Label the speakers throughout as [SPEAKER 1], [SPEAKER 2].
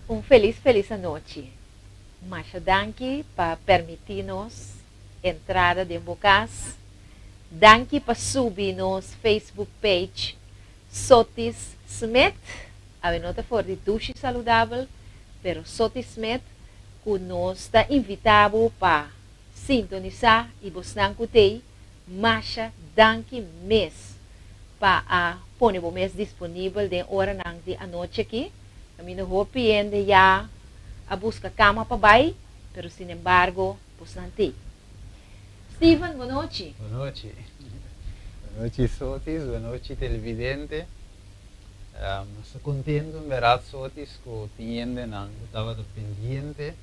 [SPEAKER 1] Un felis felis anochi. Masha danki pa permití nos entrada den bo kas. Danki pa subi nos Facebook page Sotis Smith. Awe no ta for di dushi saludabel, pero Sotis Smith ku nos ta invitá bo pa sintonisá i bosnan ku t'ei masha danki mes pa a pone bo mes disponibel den oranan di anochi aki. Kaminda hopi hende ya a buska kama pa bai, pero sinembargo bosnan t'ei. Steven, bonochi.
[SPEAKER 2] Bonochi. Bonochi Sotis, bonochi televidente. Nos ta kontentu en bèrdat Sotis ku tin hendenan ku tabata pendiente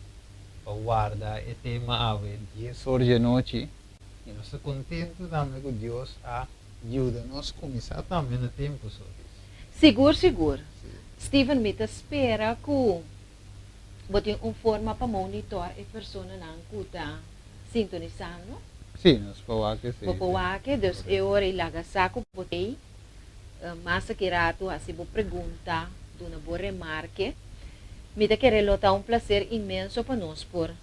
[SPEAKER 2] pa warda e tema awe dies or dje nochi. I nos ta kontentu tambe ku Dios a yuda nos kuminsá tambe na tempu, Sotis.
[SPEAKER 1] Sigur, sigur. Steven, mi ta spera ku bo tin un forma pa monitor e personanan ku ta sintonisando.
[SPEAKER 2] Sí, nos por wak esei.
[SPEAKER 1] Bo por wak, dus e ora ei laga sa ku bo t'ei. Mas aki ratu hasi bo pregunta, duna bo remarke. Mi ta kere lo ta un plaser inmenso pa nos por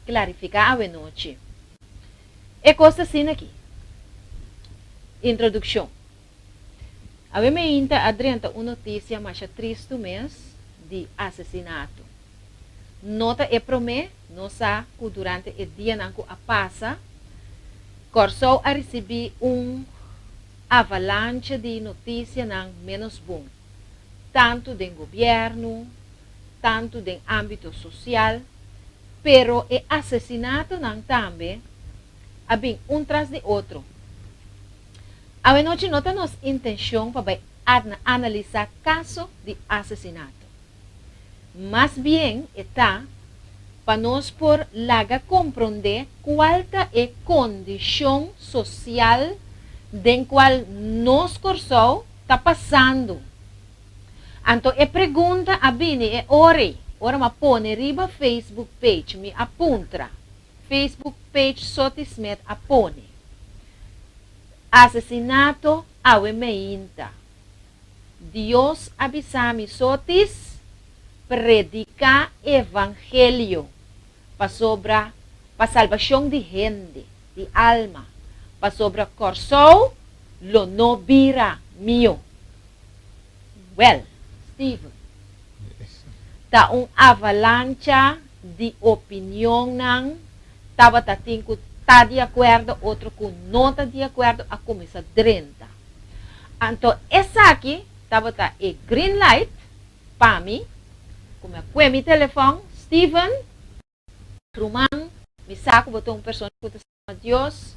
[SPEAKER 1] klarifiká awenochi. E kos ta asina aki. Introdukshon. Awe meinta a drenta un notisia masha tristu mes di asesinato. No ta e promé, nos sa ku durante e dianan ku a pasa, Kòrsou a risibí un avalancha di notisianan ménos bon, tantu den gobièrnu, tantu den ámbito sosial, pero e asesinatonan tambe a bin un tras di otro. Awenochi no ta nos intenshon pa bai analisá kaso di asesinato. Mas bien e ta pa nos por laga komprondé kual ta e kondishon sosial den kual nos Kòrsou ta pasando. Anto e pregunta a bini e ora ei, ora mi a pone riba Facebook page, mi a puntra, Facebook page Soti Smith a pone, Asesinato awe meinta. Dios a bisa mi Sotis, prediká evangelio pasobra pa salbashon di hende, di alma, pasobra Kòrsou lo no bira mihó. Wèl, Steven, ta un avalancha di opinionnan, tabata tin ku ta di akuerdo, otro ku no ta di akuerdo a kuminsá drenta. Anto esaki tabata e green light pa mi, ku mi a kue mi telefòn, Steven, ruman, mi sa ku bo ta un persona ku ta stima Dios,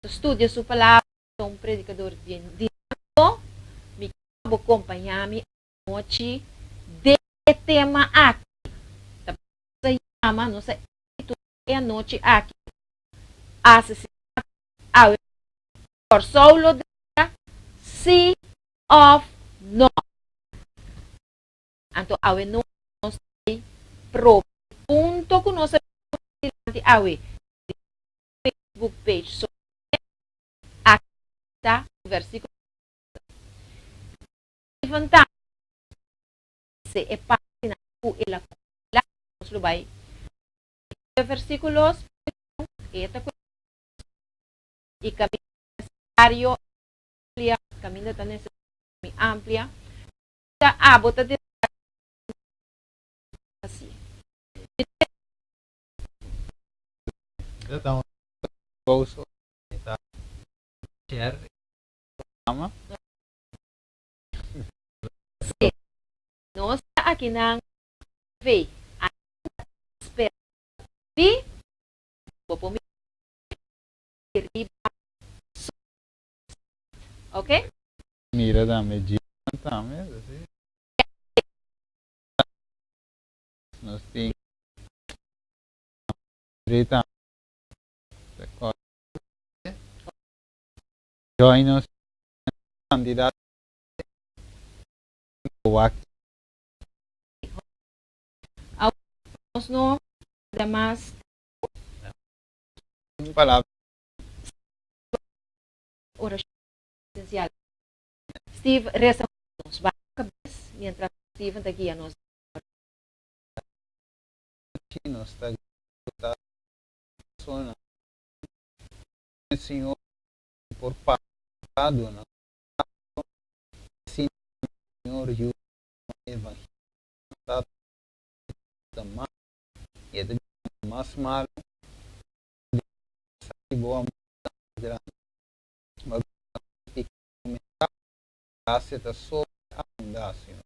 [SPEAKER 1] ta studia su palabra, ta un predikador dinámiko, mi ke pa bo kompañá mi anochi den e tema aki. Ta nos a yama, nos a intitulá e anochi aki, Asesinato Awe Kòrsou lo drecha, sí òf nò? Anto awe nos ta bai proba e punto ku nos a pone dilanti awe den Facebook page. So aki ta un versíkulo Steven tambe se e partinan ku el a kompilá. Nos lo bai e versíkulos e ta i kaminda nesesario amplia, kaminda ta nesesario mi amplia. Ta abo ta deseá hasi.
[SPEAKER 2] Ta un gozo ta share programa.
[SPEAKER 1] Sí. Nos ta akinan TV. Ainda spera di bo por mira riba su Ok?
[SPEAKER 2] Mira tambe Gina tambe así. Nos tin Rita Join nos cantidad wak.
[SPEAKER 1] Awor nos no perde mas
[SPEAKER 2] Un palabra.
[SPEAKER 1] Orashon esensial. Steve resa huntu nos. Baha bo kabes mientras Steven ta guia nos den orashon.
[SPEAKER 2] nos ta ta persona Señor por pa duna Señor yu evangelio ta ta mas y ta mas malo bo amor grande. Gracia ta sobreabundá, Señor.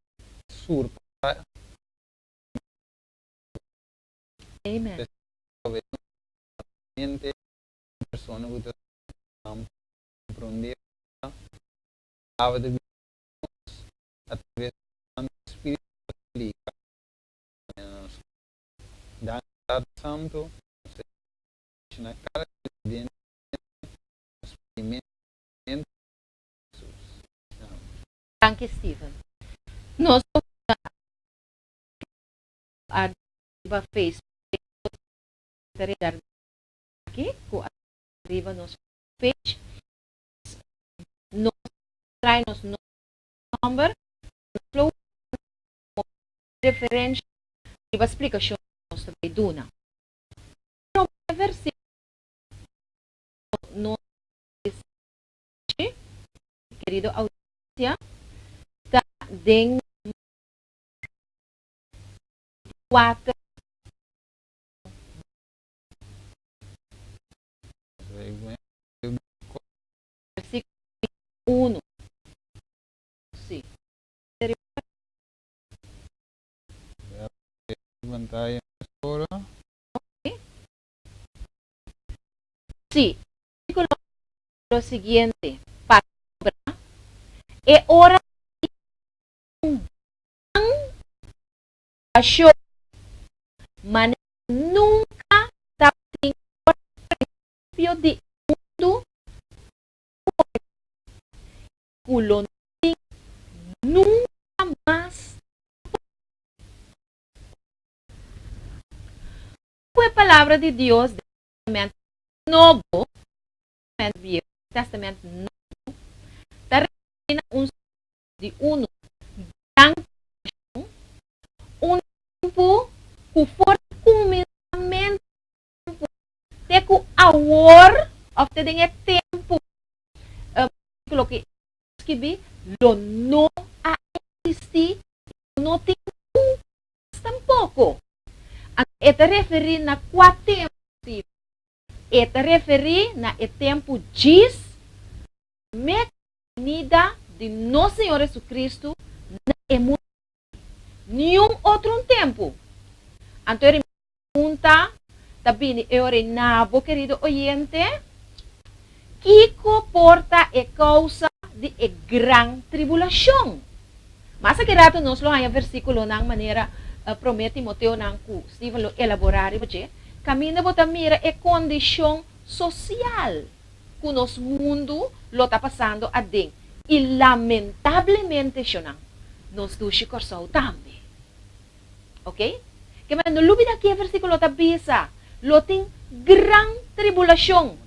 [SPEAKER 2] Surpasá.
[SPEAKER 1] Amen.
[SPEAKER 2] Mente persona ku ta komprondé palabra di Dios a traves di Santu Spiritu ta splika nos. Danki Tata Santu, nos ta na kada televidente nos pedimentu Jesus. Amen.
[SPEAKER 1] Danki Steven. Nos ariba Facebook aki ku ariba nos page nos trae nos nomber nos lo referencia riba splikashon nos ta bai duna. Prome versikulo nos querido audiencia, ta den 4. Versículo 1. Sí.
[SPEAKER 2] Pantalla ahora.
[SPEAKER 1] Sí. Lo siguiente. Palabra. E ora un gran tribulacion, manera nunca tabatin for di principio di e mundu te ku lo no tin nunca mas tampoco. Ku e palabra di Dios den Testament Nobo, Testament Bieu, Testament Nobo, ta referí na un di unu gran tribulashon, un tempu ku for di kuminsamentu di tempu te ku awor, òf te den e tempu ku loke skibí, lo no a eksistí i lo no tin nunka mas tampoko. Anto e ta referí na kua tempu, Steven? E ta referí na e tempu djis promé Venida di nos Señor Jesucristo na e mundu aki. Niun otro un tempu. Anto e pregunta ta bini e ora ei na bo, kerido oyente, Kiko por ta e kousa di e gran tribulashon? Mas aki rato nos lo haña versíkulonan manera Promé Timoteonan ku Steven lo elaborá riba dje, kaminda bo ta mira e kondishon sosial ku nos mundu lo ta pasando aden i lamentablemente shonan nos dushi Kòrsou tambe. Ok? Ke men no lubida ki e versíkulo ta bisa, lo tin gran tribulashon.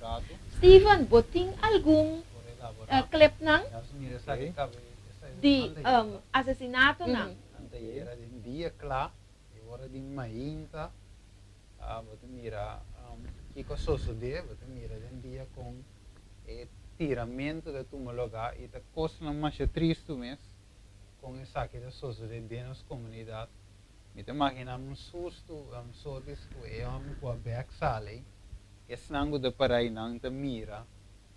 [SPEAKER 1] Steven, bo tin algun clipnan di asesinatonan?
[SPEAKER 2] Dia kla, e ora di mainta. Bo ta mira kiko a sosodé, bo ta mira den dia kon e tiramentu ta tuma lugá i ta kosnan masha tristu mes kon esaki ta sosodé den nos komunidat. Mi ta imaginá mi un sustu sotis ku e hòmber ku a bèk sali, esnan ku ta pará einan ta mira,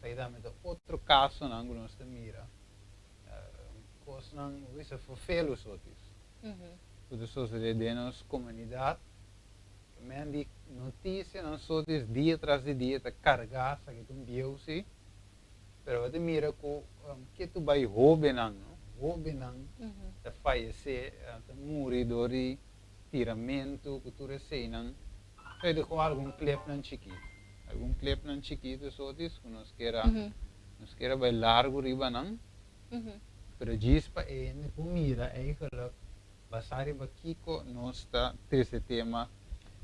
[SPEAKER 2] esaki tambe ta otro kasonan ku nos ta mira, kosnan ku bisa ferfelu sotis ku ta sosodé den nos komunidat. Men di noticianan so dis dia tras di dia ta carga esaki ta un bieu si, pero bo ta mira cu ke tu bay hobennan no, hobennan ta fayece, ta muri door di tiramento cu tur eseynan. So e dejó algun clipnan chikito, algun clipnan chikito so dis cu nos kier a nos kier a bay largo riba nan, pero djis pa e hende por mira eigenlijk. Basá riba kiko nos ta trese tema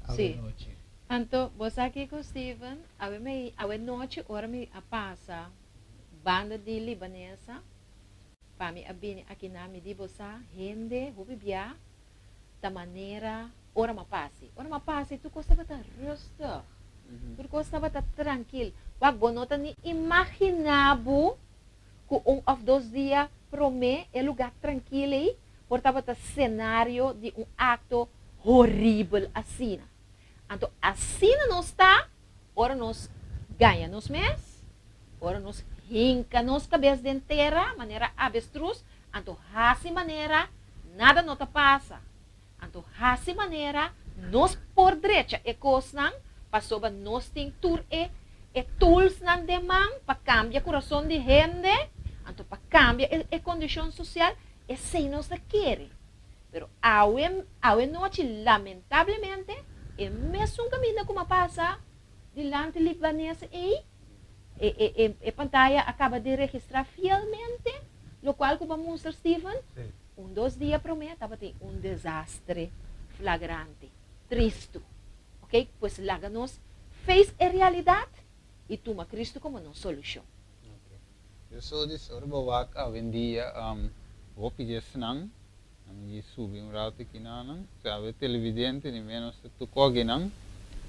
[SPEAKER 1] Sí.
[SPEAKER 2] awenochi?
[SPEAKER 1] Anto, bo sa kiko, Steven? Awe mi, awe nochi ora mi a pasa banda di Libanesa, pa mi a bini akinan, mi di, bo sa, hende hopi bia ta manera. ora m'a pasa. Ora m'a pasa, tur kos tabata rustig. Tur kos tabata trankil. Wak, bo no ta ni imaginá bo ku 1 òf 2 dia promé e lugá trankil ei por tabata senario di un akto horibel asina. Anto asina nos ta ora nos gaña nos mes, ora nos hinka nos kabes den tera manera avestruz, anto hasi manera nada no ta pasa. Anto hasi manera nos por drecha e kosnan pasobra nos tin tur e toolsnan den man pa kambia kurason di hende, anto pa kambia e kondishon sosial, esei nos ta kere. Pero awe nochi, lamentablemente, e mesun kaminda ku m'a pasa dilanti libanese ei, e pantaya a kaba di registrá fielmente, lokual ku bo a mustra, Steven, 1, 2 dia promé tabatin un desastre flagrante, tristu. Ok? Pues laga nos face e realidat i tuma Kristu komo nos solushon.
[SPEAKER 2] Ok. Yo so di ora bo wak awendia, hopi di esnan, ami di subi un rato aki nanan, sabe televidente ni menos tukogi nan.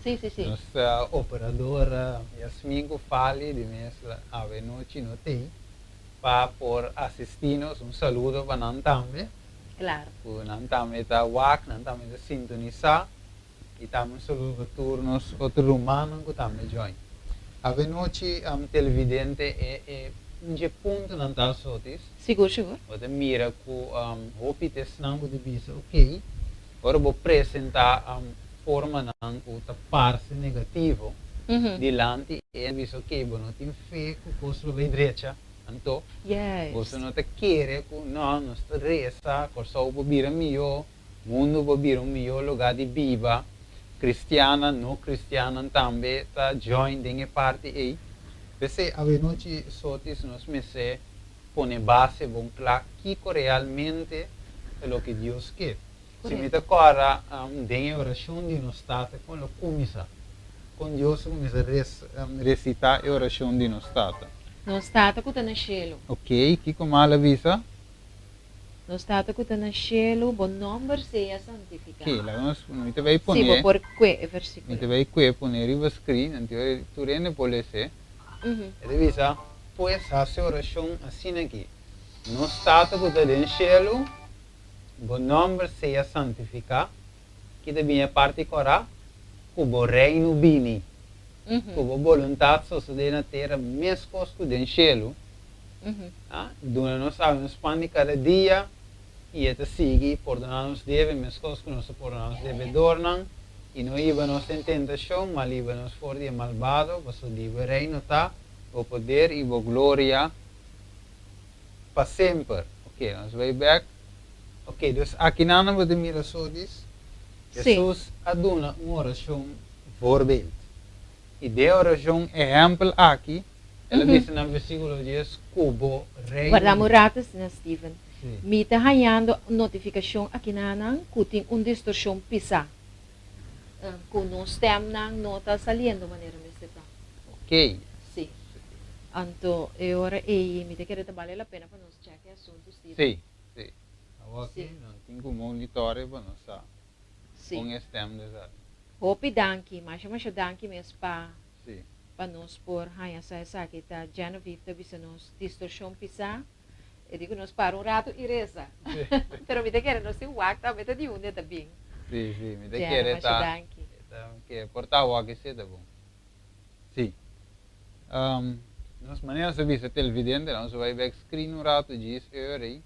[SPEAKER 1] Sí, sí, sí.
[SPEAKER 2] Nos operador Yasmin ku Fali di mes awe nochi no tei pa por asistí nos. Un saludo pa nan tambe. Ku nan tambe ta wak, nan tambe ta sintonisá. I tambe un saludo pa tur nos otro rumannan ku tambe join. Awe nochi, televidente, e un dje puntonan ta asotis.
[SPEAKER 1] Sigur, sigur.
[SPEAKER 2] Bo ta mira ku hopi ta esnan ku ta bisa, ok, ora bo presentá formanan ku ta parse negativo dilanti e bisa, ok, bo no tin fe ku kos lo bai drecha, anto boso no ta kere ku no, nos ta resa, Kòrsou por bira mihó, mundu por bira un mihó lugá di biba, kristiannan, no kristiannan tambe ta join den e parti ei. P'esei awenochi sotis nos mester pone base bon kla kiko realmente ta loke Dios ke. Si mi ta kòrda den e orashon di nos Tata kon lo kuminsá, kon Dios a kuminsá resitá e orashon di nos Tata.
[SPEAKER 1] Nos Tata ku ta na shelu.
[SPEAKER 2] Ok, kiko mal a bisa?
[SPEAKER 1] Nos Tata ku ta na shelu, bo nòmber sea santifiká.
[SPEAKER 2] Ok, laga nos, mi ta bai
[SPEAKER 1] Sí, bo
[SPEAKER 2] pone,
[SPEAKER 1] por kue e
[SPEAKER 2] mi ta
[SPEAKER 1] versíkulo.
[SPEAKER 2] bai kue pone riba screen, anto tur hende por les'é. E ta bisa, Pues hasi orashon asina aki, Nos Tata ku ta den shelu, bo nòmber sea santifiká, ki ta bini e parti kòrá, ku bo reino bini, ku bo boluntat sosodé na tera meskos ku den shelu. Duna nos awe nos pan di kada dia, i e ta sigui pordoná nos debe meskos ku nos ta pordoná nos debedornan, i no hiba nos den tentashon, ma libra nos for di e malbado, pasobra di bo reino ta, bo poder i bo gloria pa semper. Ok, nos bai bek. Ok, dus akinan bo ta mira sodis, Hesus a duna un orashon voorbeeld. I den e orashon ehèmpel aki, el a bisa na versíkulo 10, Ku bo reino
[SPEAKER 1] Warda un
[SPEAKER 2] bini.
[SPEAKER 1] rato asina, Steven. Mi ta hañando notifikashon akinanan ku tin un distorshon pisá, ku nos stèmnan no ta saliendo manera mester ta. Sí. Anto e ora ei mi ta kere ta bale la pena pa nos chèk e asuntu, Steven.
[SPEAKER 2] Sí, sí. Awor aki no tin ku monitòre pa nos sa kon e stèm ta sali.
[SPEAKER 1] Hopi danki, masha masha danki mes pa pa nos por haña sa esaki. Ta Genevieve ta bisa nos distorshon pisá. E di ku nos para un ratu i resa. Pero mi ta kere nos tin wak tambe ta di unda e ta bin.
[SPEAKER 2] Sí, sí, mi ta
[SPEAKER 1] Gene,
[SPEAKER 2] kere
[SPEAKER 1] masha
[SPEAKER 2] ta
[SPEAKER 1] danki.
[SPEAKER 2] ta ke por ta awor aki sí ta bon. Sí. Nos manera nos a bisa televidente, nos a bai bek screen un ratu djis e ora ei,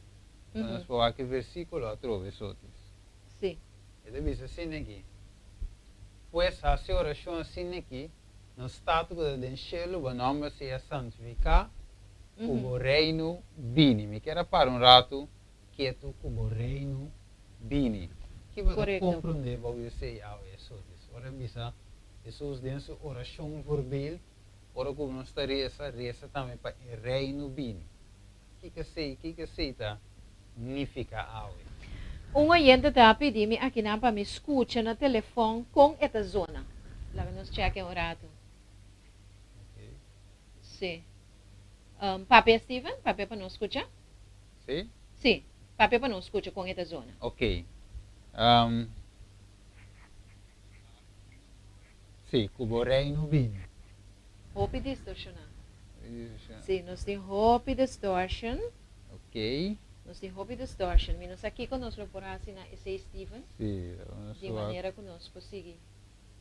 [SPEAKER 2] pa nos por wak e versíkulo atrobe sotis. E ta bisa asina aki, Pues hasi orashon asina aki, Nos Tata ku ta den shelu, bo nòmber sea santifiká, ku bo reino bini. Mi kier a para un ratu ketu ku bo reino bini. Ki bo ta komprondé bou di esei awe, sotis? Ora e bisa Hesus den su orashon voorbeeld, ora ku nos ta resa, resa tambe pa e reino bini. Kiko esei, kiko esei ta nifiká awe?
[SPEAKER 1] Un oyente ta pidi mi akinan pa mi skucha na telefòn kon e ta zona. Laga nos chèk'e un ratu. Sí. Papia, Steven, papia pa nos skucha.
[SPEAKER 2] Sí?
[SPEAKER 1] Sí, papia pa nos skucha kon e ta zona.
[SPEAKER 2] Ok. Sí, ku bo reino bini.
[SPEAKER 1] Hopi distorshoná. Sí, nos tin hopi distortion.
[SPEAKER 2] Ok.
[SPEAKER 1] Nos tin hopi distortion. Mi no sa kiko nos lo por hasi na esei, Steven.
[SPEAKER 2] Sí, nos
[SPEAKER 1] Di manera ku nos por sigui.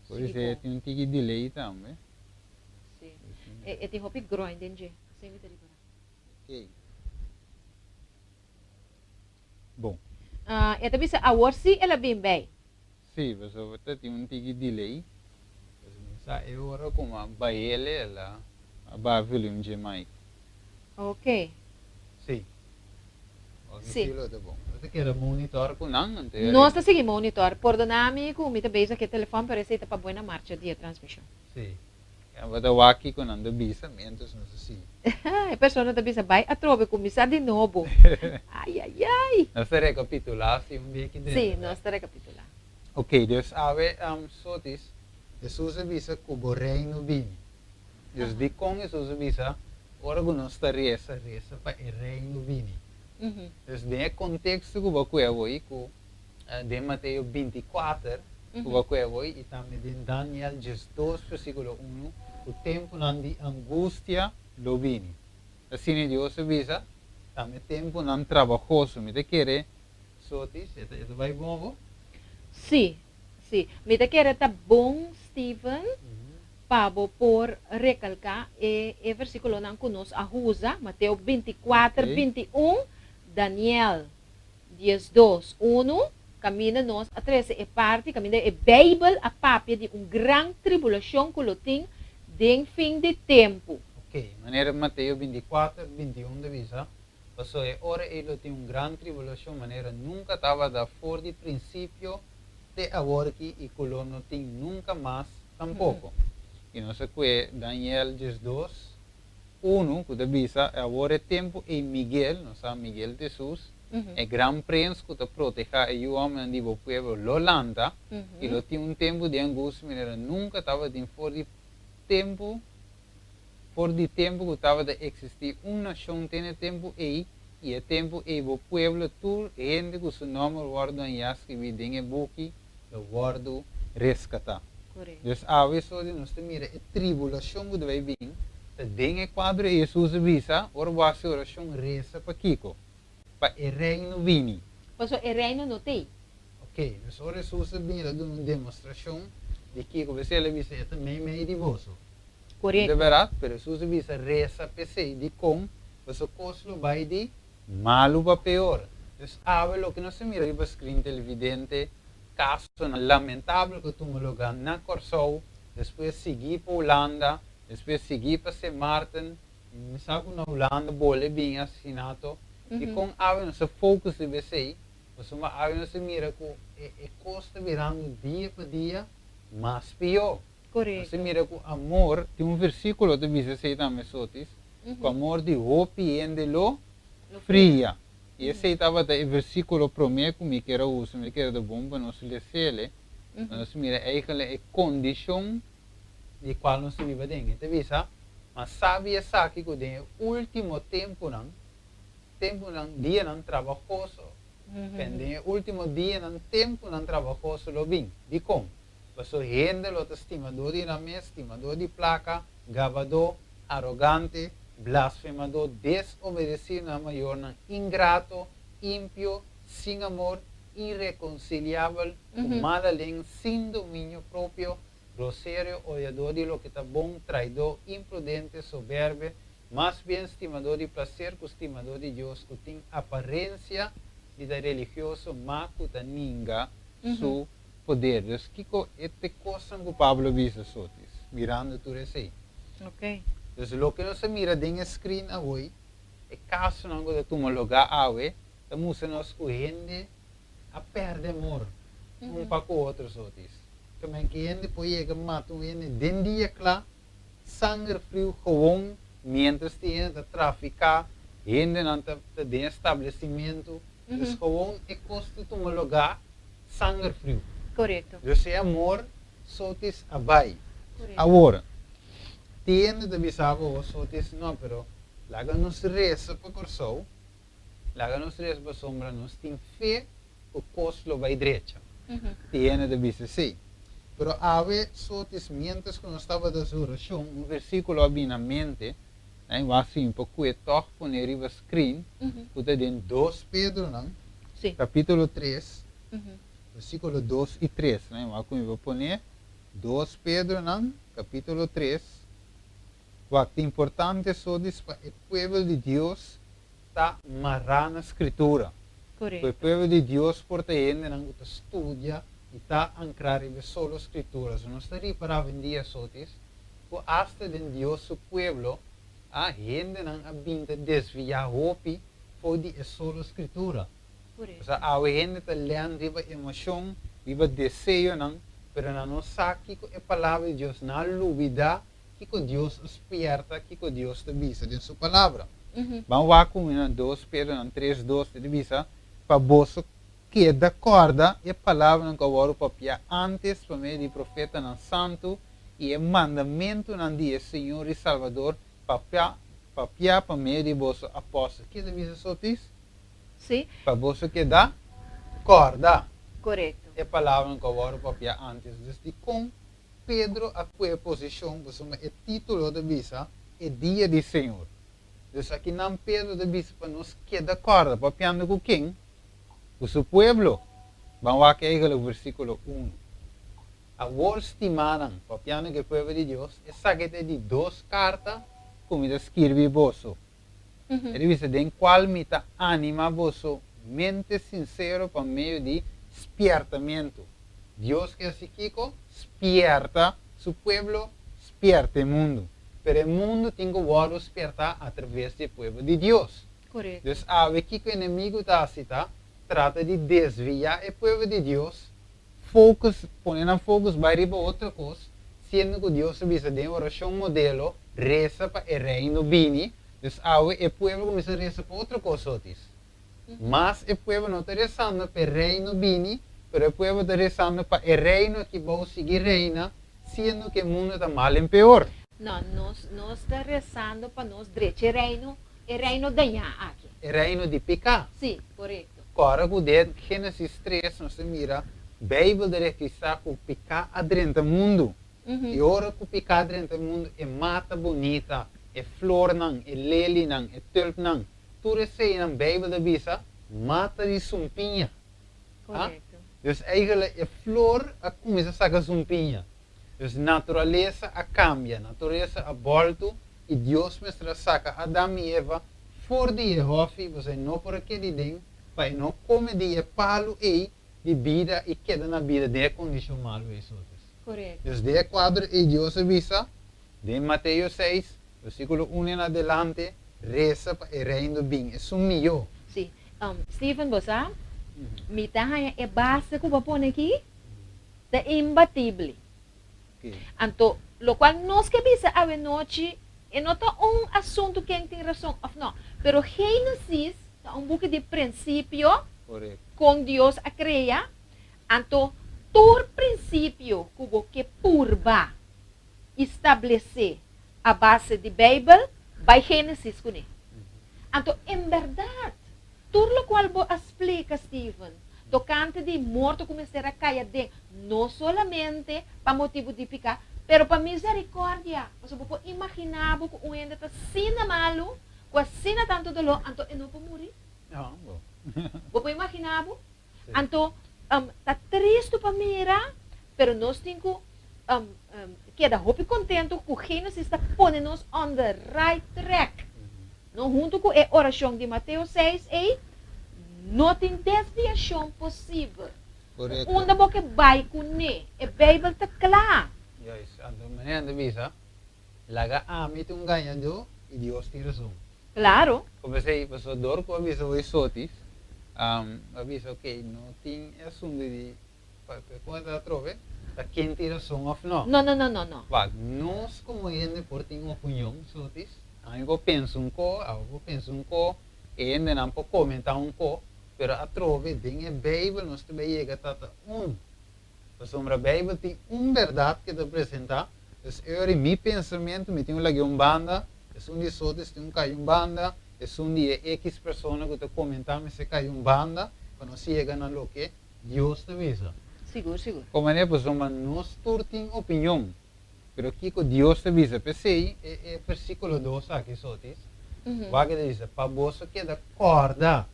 [SPEAKER 2] Por esei tin un tiki delay tambe.
[SPEAKER 1] Sí. E tin hopi groin den dje. Esei mi ta ripará.
[SPEAKER 2] Ok. Bon.
[SPEAKER 1] E ta bisa awor sí el a bin bei.
[SPEAKER 2] Sí, pasobra ta tin un tiki delay. Pues mi sa e ora ku a baile el a baha volume dje mic.
[SPEAKER 1] Ok.
[SPEAKER 2] Sí. Sí. Lo ta bon. Nos ta keda monitor ku nan anto e
[SPEAKER 1] Nos ta sigui monitor. Pordona mi ku mi ta bezig ku e telefòn pero esei ta pa buena marcha di e transmishon.
[SPEAKER 2] Sí. Ya bo ta wak kiko nan ta bisa mientras nos ta sigui.
[SPEAKER 1] E persona ta bisa bai atrobe kuminsá di nobo. Ai ai ai.
[SPEAKER 2] Nos ta rekapitulá si un dia ki drenta.
[SPEAKER 1] Sí, nos ta rekapitulá.
[SPEAKER 2] Ok, dus awe Sotis, Hesus a bisa ku bo reino bini. Dus dikon Hesus a bisa ora ku nos ta resa, resa pa e reino bini? Dus den e konteksto ku bo a kue awor ku den Mateo 24 ku bo a kue awor i tambe den Daniel 12 versíkulo 1 ku tempunan di angustia lo bini. Asina Dios a bisa, tambe tempunan trabahoso. Mi ta kere Sotis, e ta bai bon bo?
[SPEAKER 1] Sí, sí. Mi ta kere ta bon, Steven, pa bo por rekalká e e versíkulonan ku nos a usa, Mateo 24, 21, Daniel 12, 1, kaminda nos a trese e parti kaminda e Beibel a papia di un gran tribulashon ku lo tin den fin di tempu.
[SPEAKER 2] Ok, manera Mateo 24, 21 ta bisa, Pasobra e ora ei lo tin un gran tribulashon manera nunka tabata for di prinsipio te awor aki i ku lo no tin nunka mas tampoko. I nos a kue Daniel 12, 1 ku ta bisa, Awor e tempu ei Miguel, nos sa Miguel ta Hesus, e gran prens ku ta protehá e yu hòmbernan di bo pueblo lo lanta i lo tin un tempu di angustia manera nunka tabatin for di tempu For di tempu ku tabata eksistí un nashon te na e tempu ei, i e tempu ei bo pueblo, tur hende ku su nòmber wòrdu hañá skribí den e buki, lo wòrdu reskatá. Dus awe so di nos ta mira e tribulashon ku ta bai bin, ta den e kuadro ei Hesus a bisa, ora bo hasi orashon, resa pa kiko? Pa e reino bini.
[SPEAKER 1] Pasobra e reino no t'ei.
[SPEAKER 2] Oké, dus ora Hesus a bini el a duna un demostrashon di kiko, p'esei el a bisa, E ta meimei di boso.
[SPEAKER 1] Korekto.
[SPEAKER 2] De bèrdat, pero Hesus a bisa resa p'esei. Dikon? Pasobra kos lo bai di malu pa peor. Dus awe loke nos ta mira riba screen televidente, kasonan lamentabel ku a tuma lugá na Kòrsou, despues sigui pa Hulanda, despues sigui pa Sint Maarten, mi sa ku na Hulanda bole bin asesinato. Dikon awe nos ta focus riba esei? Pasobra awe nos ta mira ku e kos ta birando dia pa dia mas pió.
[SPEAKER 1] Korekto.
[SPEAKER 2] Nos ta mira ku amor, tin un versíkulo ta bisa esei tambe, Sotis, ku amor di hopi hende lo fria. I esei tabata e versíkulo promé ku mi kier a usa, mi kere ta bon pa nos les'el, pa nos mira eigentlik e kondishon di kual nos ta biba den. E ta bisa, Ma sabi esaki ku den e último tempunan, tempunan, dianan trabahoso, den e último dianan tempunan trabahoso lo bin. Dikon? Pasobra hende lo ta stimadó di nan mes, stimadó di plaka, gabadó, arogante, blasfemadó, desobedesí na nan mayornan, ingrato, impio, sin amor, irekonsiliabel, ku mala len, sin dominio propio, grosero, odiadó di loke ta bon, traidó, imprudente, soberbe, mas bien stimadó di plaser ku stimadó di Dios, ku tin aparensia di ta religioso, ma ku ta ninga su poder. Dus kiko e te kosnan ku Pablo a bisa Sotis, mirando tur esei?
[SPEAKER 1] Ok.
[SPEAKER 2] Dus loke nos a mira den e screen awoi, e kasonan ku ta tuma lugá awe, ta mustra nos ku hende a pèrdè amor un pa ku otro, Sotis. Kamen ki hende por yega mata un hende den dia kla, sanger friu gewoon, miéntras tin hende ta trafiká, hendenan ta den establesimentu. Dus gewoon e kos ta tuma lugá. Sanger friu.
[SPEAKER 1] Korekto.
[SPEAKER 2] Dus e amor sotis a bai. Awor, tin hende ta bisa bo sotis no, pero laga nos resa pa Kòrsou, laga nos resa pasobra nos tin fe ku kos lo bai drecha. Tin hende ta bisa esei. Pero awe Sotis mientras ku nos tabata hasi orashon un versíkulo a bini na mente, i wak si mi por kue tòg pone riba screen, ku ta den Dos Pedronan, kapítulo tres, versíkulo dos i tres. I wak ku mi por pone Dos Pedronan, kapítulo tres. Wak ta importante Sotis pa e pueblo di Dios ta mará na Skritura. Ku e pueblo di Dios por ta hendenan ku ta studia i ta ankrá riba e solo Skritura. So nos ta ripará awendia, Sotis, ku asta den Dios su pueblo a hendenan a bin ta desviá hopi for di e solo Skritura. Pasobra awe hende ta lèn riba emoshon, riba deseonan, pero nan no sa kiko e Palabra di Dios. Nan a lubidá Kiko Dios a spierta? Kiko Dios ta bisa den su Palabra? Ban wak ku mi na Dos Pedronan tres dos ta bisa, Pa boso keda kòrda e palabranan ku a wòrdu papiá ántes pa medio di profetanan santu i e mandamentunan di e Señor i Salbador papiá papiá pa medio di boso apòstel. Ke ta bisa Sotis?
[SPEAKER 1] Sí.
[SPEAKER 2] Pa boso keda kòrda
[SPEAKER 1] Korekto.
[SPEAKER 2] e palabranan ku a wòrdu papiá ántes. Dus dikon Pedro a kue posishon pasobra e título ta bisa E Dia di Señor. Dus akinan Pedro ta bisa pa nos keda kòrda, papiando ku ken? Ku su pueblo. Ban wak eigenlijk versíkulo unu. Awor stimanan, papiando ku e pueblo di Dios, esaki ta e di dos karta ku mi ta skirbi boso. E ta bisa den kual mi ta anima boso mente sinsero pa medio di spièrtamentu. Dios ke hasi kiko? Spièrta su pueblo, spièrta e mundu. Pero e mundu tin ku wòrdu spièrtá atraves di e pueblo di Dios. Dus awe kiko enemigu ta hasi ta trata di desviá e pueblo di Dios, focus, pone nan focus bai riba otro kos, siendo ku Dios a bisa den orashon modelo, resa pa e reino bini, dus awe e pueblo kuminsá resa pa otro kos otis. Mas e pueblo no ta resando pa e reino bini, pero e pueblo ta resando pa e reino aki bou sigui reina, siendo ku e mundo ta mal en peor.
[SPEAKER 1] No, nos nos ta resando pa nos drecha e reino, e reino dañá aki.
[SPEAKER 2] E reino di piká.
[SPEAKER 1] Sí, korekto.
[SPEAKER 2] Kòrda ku den Génesis tres nos ta mira Beibel ta registrá ku piká a drenta mundu. I ora ku piká a drenta mundu e mata bunita, e flornan, e lelinan, e tulpnan, tur eseinan Beibel ta bisa mata di sumpiña.
[SPEAKER 1] Korekto.
[SPEAKER 2] Dus eigenlijk e flor a kuminsá saka sumpiña. Dus naturalesa a kambia, naturalesa a bòltu i Dios mester a saka Adam i Eva For di e hòfi boso e no por a keda den, pa e no kome di e palu ei di bida i keda na bida den e kondishon malu ei sotes.
[SPEAKER 1] Korekto.
[SPEAKER 2] Dus den e kuadro ei Dios a bisa, den Mateo seis, versíkulo un en adelante, Resa pa e reino bin, esun mihó.
[SPEAKER 1] Sí. Steven, bo sa, mi ta haña e base ku bo a pone aki ta imbatible. Anto, lokual nos ke bisa awenochi e no ta un asuntu ken tin rason òf no, pero Génesis ta un buki di prinsipio kon Dios a krea, anto tur prinsipio ku bo ke purba i stablesé a base di Beibel, bai Génesis kuné. Anto, en bèrdat, tur lokual bo a splika, Steven, tokante di morto ku mester a kai aden, no solamente pa motibu di piká, pero pa miserikòrdia. Pasobra bo por imaginá bo ku un hende ta asina malu, ku asina tantu doló, anto e no por muri? Bo por imaginá bo? Anto, ta tristu pa mira, pero nos tin ku keda hopi kontentu ku Génesis ta pone nos on the right track. No huntu ku e orashon di Mateo seis ei, no tin desviashon posibel.
[SPEAKER 2] Korekto.
[SPEAKER 1] Unda bo ke bai kuné? E Beibel ta kla.
[SPEAKER 2] Juist. Anto manera nan ta bisa, Laga ami ta un gañadó i Dios tin rason.
[SPEAKER 1] Klaro.
[SPEAKER 2] Ku p'esei, pasobra dor ku a bisa hoy sotis, a bisa ok, no tin e asuntu di Kon e ta atrobe? Ta ken tin rason of no?
[SPEAKER 1] No, no, no, no, no.
[SPEAKER 2] Wak, nos komo hende por tin opinion, sotis. Ami por pensa un ko, abo por pensa un ko, e hendenan por komentá un ko, pero atrobe den e Beibel nos ta bay yega ta ta un. Pasobra Beibel tin un bèrdat ke ta presentá, dus e ora mi pensamentu mi tin un lag'é un banda, esun di sotis tin un kai un banda, esun di e ekis persona ku ta komentá mester kai un banda pa nos yega na loke Dios ta bisa.
[SPEAKER 1] Sigur, sigur.
[SPEAKER 2] Kon manera pasobra nos tur tin opinion, pero kiko Dios ta bisa? P'esei e e versíkulo dos aki sotis, wak e ta bisa, Pa boso keda kòrda.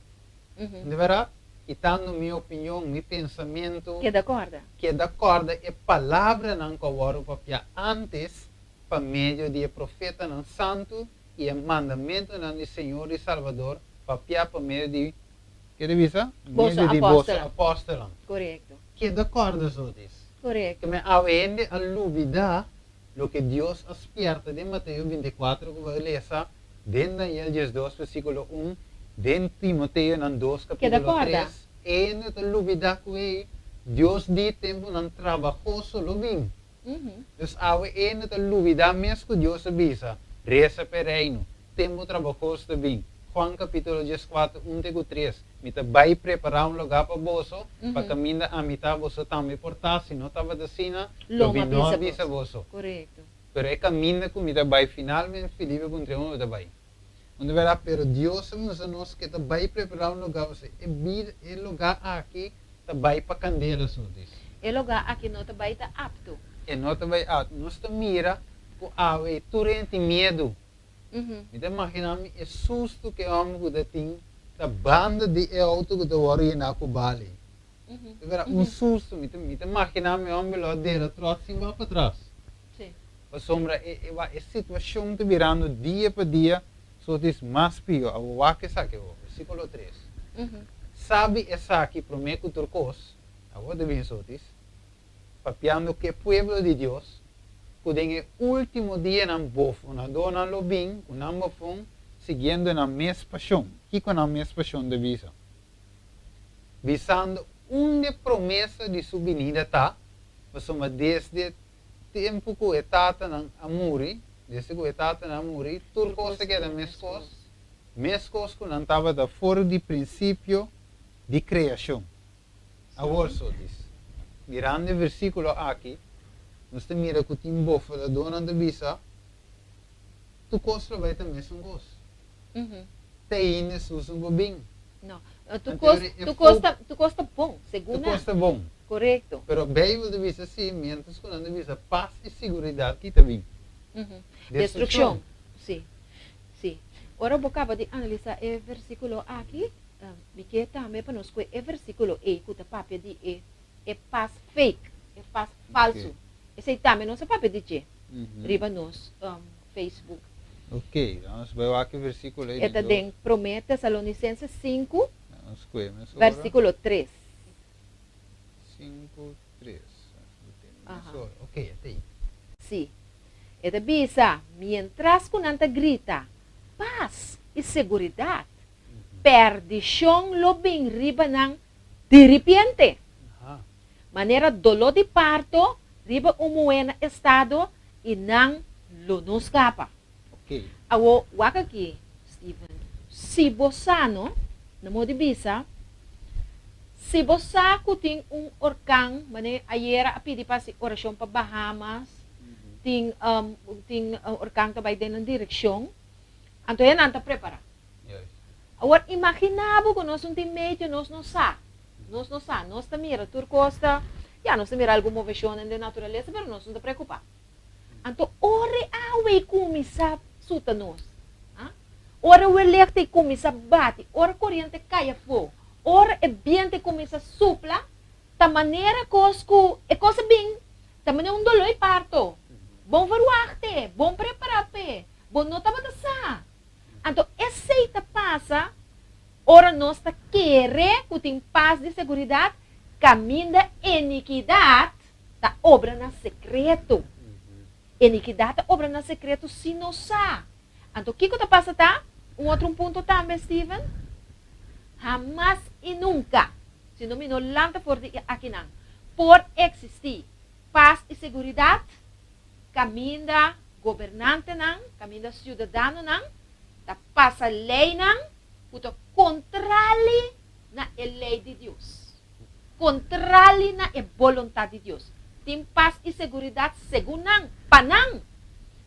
[SPEAKER 2] Di bèrdat, kitando mi opinion, mi pensamentu.
[SPEAKER 1] Keda kòrda.
[SPEAKER 2] Keda kòrda e palabranan ku a wòrdu papiá ántes pa medio di e profetanan santu i e mandamentunan di Señor i Salbador papiá pa medio di, ke ta bisa?
[SPEAKER 1] Boso
[SPEAKER 2] Medio di boso
[SPEAKER 1] apòstelnan.
[SPEAKER 2] apòstelnan.
[SPEAKER 1] Korekto.
[SPEAKER 2] Keda kòrda sotis.
[SPEAKER 1] Korekto.
[SPEAKER 2] Ke men awe hende a lubidá loke Dios a spièrta den Mateo 24 ku bo a lesa den Daniel 12 versíkulo 1, den Timoteonan 2
[SPEAKER 1] Keda
[SPEAKER 2] kapítulo
[SPEAKER 1] kòrda.
[SPEAKER 2] 3. E hende ta lubidá ku ei Dios di tempunan trabahoso lo bin. Dus awe hende ta lubidá mes ku Dios a bisa, Resa p'e Reino, tempu trabahos ta bin. Juan kapítulo 14, 1 te ku 3, Mi ta bai prepará un lugá pa boso, pa kaminda ami ta, boso tambe por ta. Si no tabata asina, lo
[SPEAKER 1] Lo
[SPEAKER 2] mi
[SPEAKER 1] mi a
[SPEAKER 2] no a
[SPEAKER 1] bisa
[SPEAKER 2] bisa
[SPEAKER 1] boso.
[SPEAKER 2] boso.
[SPEAKER 1] Korekto.
[SPEAKER 2] Pero e kaminda ku mi ta bai, finalmente Felipe a puntra, Unda bo ta bai? Unda berdad, pero Dios a mustra nos ke ta bai prepará un lugá, osea, e bida, e lugá aki ta bai pa kandela, so dis.
[SPEAKER 1] E lugá aki no ta bai ta apto.
[SPEAKER 2] E no ta bai apto. Nos ta mira ku awe tur hende tin miedu. Mi ta imaginá mi e sustu ku e hòmber ku ta tin ta banda di e outo ku ta wòrdu yená ku bali. Ta bira un sustu. Mi ta mi ta imaginá mi hòmber lo a dera tròt sin wak patras. Pasobra e e wak e situashon ta birando dia pa dia sotis mas pió. Awor wak esaki awor, versíkulo 3. Sabi esaki promé ku tur kos, awor ta bin sotis, papiando ku e pueblo di Dios, ku den e último dianan bofonadónan lo bin ku nan bofon siguiendo nan mes pashon. Kiko nan mes pashon ta bisa? Bisando unda e promesa di su binida ta, pasobra desde tempu ku e tatanan a muri, desde ku e tatanan a muri, tur kos a keda meskos, meskos ku nan tabata for di prinsipio di kreashon. Awor, Sotis, mirando e versíkulo aki, nos ta mira ku tin bofoladónan ta bisa, Tur kos lo bai ta mesun kos. Te ainda Hesus no por bin.
[SPEAKER 1] No. Tur kos, tur kos ta, tur kos ta bon, segun nan.
[SPEAKER 2] Tur kos ta bon.
[SPEAKER 1] Korekto.
[SPEAKER 2] Pero Beibel ta bisa si, miéntras ku nan ta bisa pas i siguridat, ki ta bin?
[SPEAKER 1] Destrukshon. Si. Si. Ora bo kaba di analisá e versíkulo aki, mi ke tambe pa nos kue e versíkulo ei ku ta papia di e e pas fake, e pas falsu. Esei tambe nos a papia di dje riba nos Facebook.
[SPEAKER 2] Ok, nos bai wak e versíkulo ei
[SPEAKER 1] E
[SPEAKER 2] di
[SPEAKER 1] ta
[SPEAKER 2] dos.
[SPEAKER 1] den Promé Tesalonisenses 5,
[SPEAKER 2] Nos kue mesora.
[SPEAKER 1] versíkulo 3.
[SPEAKER 2] 5, 3. Mesora. Ok, e ta ei.
[SPEAKER 1] Sí. E ta bisa, Mientras ku nan ta grita, Pas i seguridat! Perdishon lo bin riba nan diripiente, manera doló di parto riba un muhé na estado i nan lo no skapa. Awor, wak aki, Steven, si bo sa, no, na modo di bisa, si bo sa ku tin un orkan, manera ayera a pidi pa hasi orashon pa Bahamas, tin, tin orkan ta bai den nan direkshon, anto e nan ta prepará. Awor, imaginá bo ku nos un tin medio, nos no sa. Nos no sa. Nos ta mira tur kos ta, ya, nos ta mira algun moveshonnan den naturalesa, pero nos no ta preokupá. Anto ora e awa ei kuminsá suta nos, ah, ora e welekte ei kuminsá bati, ora koriente kai afó, ora e bientu ei kuminsá supla, ta manera kos ku e kos a bin, ta manera un doló i parto. Bon verwachté, bon prepará p'e, bo no tabata sa. Anto esei ta pasa ora nos ta kere ku tin pas di seguridat kaminda inikidat ta obra na sekreto. Inikidat ta obra na sekreto si nos sa. Anto kiko ta pasa ta? Un otro un punto tambe, Steven. Hamas i nunka, si no mi no lanta for di akinan, por eksistí pas i seguridat kaminda gobernantenan, kaminda siudadanonan ta pasa leinan ku ta kontrali na e lei di Dios, kontrali na e boluntat di Dios. Tin pas i seguridat segun nan, pa nan!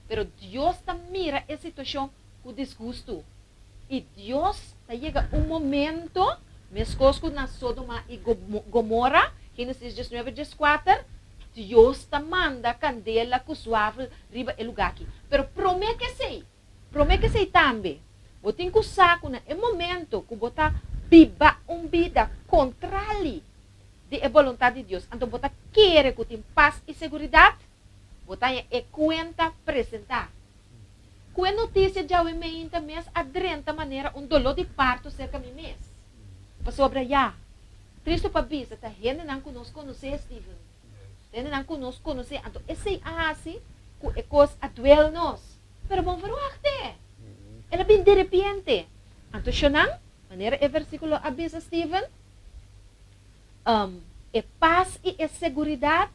[SPEAKER 1] Pero Dios ta mira e situashon ku disgustu. I Dios ta yega un momento, meskos ku na Sodoma i Gomora, Génesis 19, 14, Dios ta manda kandela ku suafel riba e lugá aki. Pero promé ku esei, promé ku esei tambe, bo tin ku sa ku na e momento ku bo ta biba un bida kontrali di e boluntat di Dios, anto bo ta kere ku tin pas i seguridat, bo ta haña e kuenta presentá. Ku e notisia djawe meinta mes a drenta manera un doló di parto serka mi mes. Pasobra ya, tristu pa bisa, ta hendenan ku nos konosé, Steven. Ta hendenan ku nos konosé. Anto esei a hasi ku e kos a duel nos. Pero bon verwachté! El a bin direpiente. Anto shonnan, manera e versíkulo a bisa, Steven, e pas i e seguridat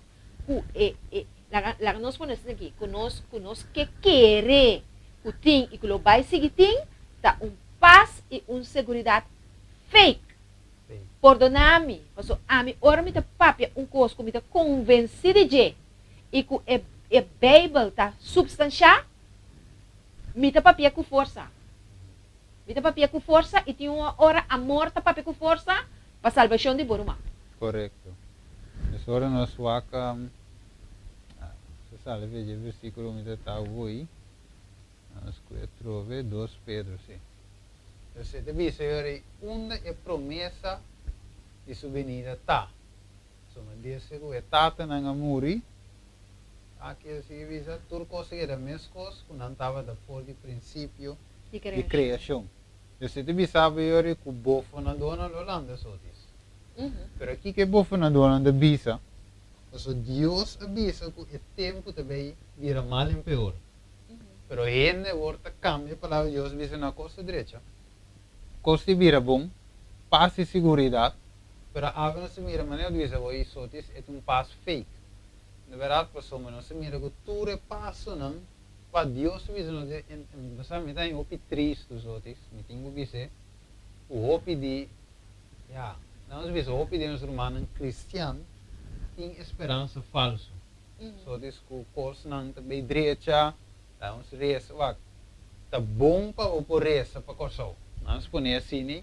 [SPEAKER 1] ku e, e, laga, laga nos pone asina aki, ku nos, ku nos ke kere ku tin i ku lo bai sigui tin, ta un pas i un seguridat fake. Pordoná mi, paso ami ora mi ta papia un kos ku mi ta konvensí di dje i ku e, e Beibel ta supstanshá, mi ta papia ku forsa. Mi ta papia ku forsa i tin un ora amor ta papia ku forsa pa salbashon di bo ruman.
[SPEAKER 2] Korekto. Mes ora nos wak, se sali fe dje versíkulo mi ta ta hui, nos ku e trobe dos Pedro, sí. Entonces e ta bisa yori unda e promesa di su benida ta. Pasobra desde ku e tatanan a muri, aki e sigui bisa, tur kos a keda meskos ku nan tabata for di prinsipio
[SPEAKER 1] Di
[SPEAKER 2] di
[SPEAKER 1] kreashon.
[SPEAKER 2] kreashon. Entonces e ta bisa bo yori ku bofonadónan lo lanta sotis. Pero kiko e bofonadónan ta bisa? Pasobra Dios a bisa ku e tempu ta bai bira mal en peor. Pero hende awor ta cambia e palabra di Dios bisa na cos ta drecha, cos di bira bon, pas y siguridad, pero awe nos ta mira manera di bisa hoy sotis e ta un pas fake. Na berdad pasobra nos ta mira cu tur e pasonan cua Dios ta bisa nos bo sa mi ta haña hopi tristo sotis, mi tin cu bis'e cu hopi di ya nos bisa hopi di nos rumannan cristian tin e speransa falso. So dis ku kosnan ta bay drecha, ta nos resa, wak, ta bon pa bo por resa pa Kòrsou. Nan spone asini,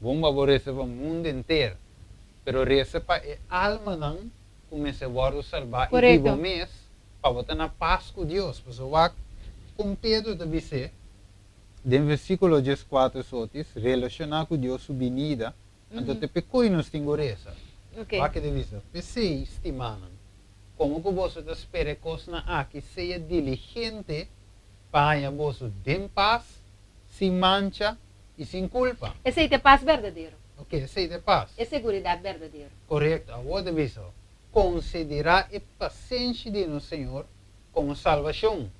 [SPEAKER 2] bon pa bo resa pa mundu henter, pero resa pa e almanan ku mester wòrdu salbá i di bo mes, pa bo ta na pas ku Dios. Pasobra wak kon Pedro ta bis'é den versíkulo 14 sotis, relashoná ku Dios su binida, anto te p'e nos tin ku resa. Wak e ta bisa, P'esei, stimanan, Komo ku boso ta spera e kosnan aki, sea diligente pa haña boso den pas, sin mancha i sin kulpa.
[SPEAKER 1] Esei ta e pas berdadero.
[SPEAKER 2] Ok, esei ta e pas.
[SPEAKER 1] E seguridat berdadero.
[SPEAKER 2] Korekto. Awor ta bisa, Konsiderá e pasenshi di nos Señor komo salbashon,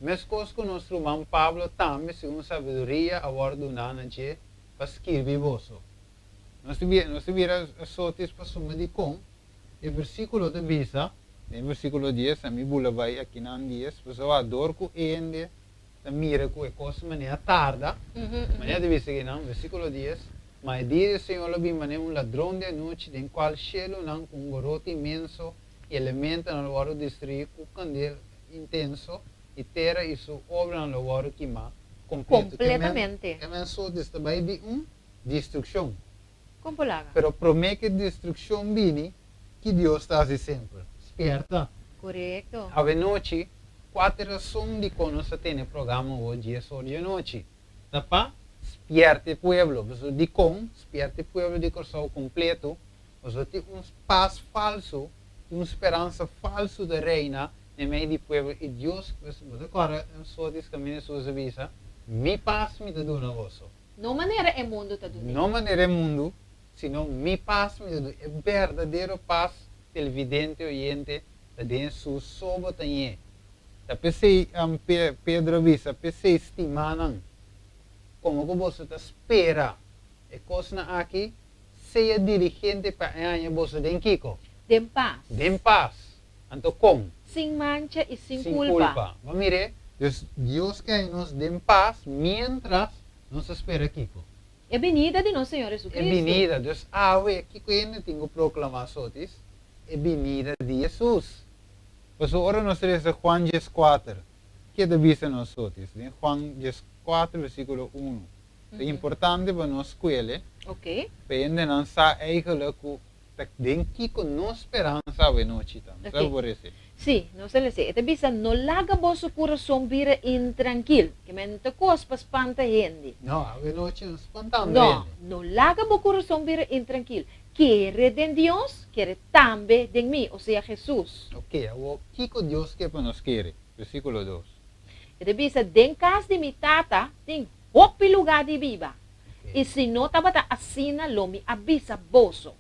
[SPEAKER 2] meskos ku nos ruman Pablo tambe segun sabiduria a wòrdu duná na dje pa skirbi boso. Nos ta bira sotis pa suma dikon E versíkulo ta bisa, den versíkulo 10, ami bula bai akinan 10, pasobra dor ku hende ta mira ku e kos manera tarda, manera ta bisa akinan, versíkulo 10, Ma e dia di Señor lo bin manera un ladron di anochi, den kual shelunan ku un goroti inmenso i elementonan lo wòrdu destruí ku kandel intenso, i tera i su obranan lo wòrdu kimá kompleto.
[SPEAKER 1] Kompletamente.
[SPEAKER 2] Ke men sotis ta bai di un destrukshon.
[SPEAKER 1] Kon por laga?
[SPEAKER 2] Pero promé ku e destrukshon bini, ki Dios ta hasi semper? Spièrta.
[SPEAKER 1] Korekto.
[SPEAKER 2] Awenochi, kua ta e rason dikon nos ta tene programa awor 10 or di anochi? Ta pa spièrta e pueblo. Pasobra dikon spièrta e pueblo di Kòrsou kompleto? Pasobra tin un pas falsu, tin un speransa falsu ta reina den mei di pueblo i Dios, bo ta kòrda un sort di kaminda Hesus a bisa, Mi pas mi ta duna boso.
[SPEAKER 1] No manera e mundu ta dun'é.
[SPEAKER 2] No manera e mundu, sino mi pas mi ta dun'é. E berdadero pas televidente oyente ta den Hesus so bo ta ñe. Ta p'esei Pedro a bisa, P'esei stimanan, komo ku boso ta spera e kosnan aki, sea diligente pa e haña boso den kiko?
[SPEAKER 1] Den pas.
[SPEAKER 2] Den pas. Anto kon?
[SPEAKER 1] Sin mancha i sin
[SPEAKER 2] Sin
[SPEAKER 1] kulpa.
[SPEAKER 2] kulpa. Bo mir'é? Dus Dios ke haña nos den pas miéntras nos ta spera kiko?
[SPEAKER 1] E binida di nos Señor
[SPEAKER 2] E
[SPEAKER 1] Jesucristo.
[SPEAKER 2] binida. Dus awe, kiko hende tin ku proklamá sotis? E binida di Hesus. Pasobra ora nos resa Juan 14, ke ta bisa nos sotis? Den Juan 14 versíkulo 1. Ta importante pa nos skuele, pa hendenan sa eigenlijk ku. Ta den kiko nos speransa awe nochi ta? Nos ta por esei.
[SPEAKER 1] Sí, nos ta lesa. E ta bisa, No laga boso kurason bira intrankil. Ke men no ta kos pa spanta hende.
[SPEAKER 2] No, awe nochi no spantando hende.
[SPEAKER 1] No, no laga bo kurason bira intrankil. Kere den Dios, kere tambe den mi, osea Hesus.
[SPEAKER 2] Oke, awor kiko Dios ke pa nos kere? Versíkulo dos.
[SPEAKER 1] E ta bisa, Den kas di mi Tata tin hopi lugá di biba. I si no tabata asina lo mi a bisa boso,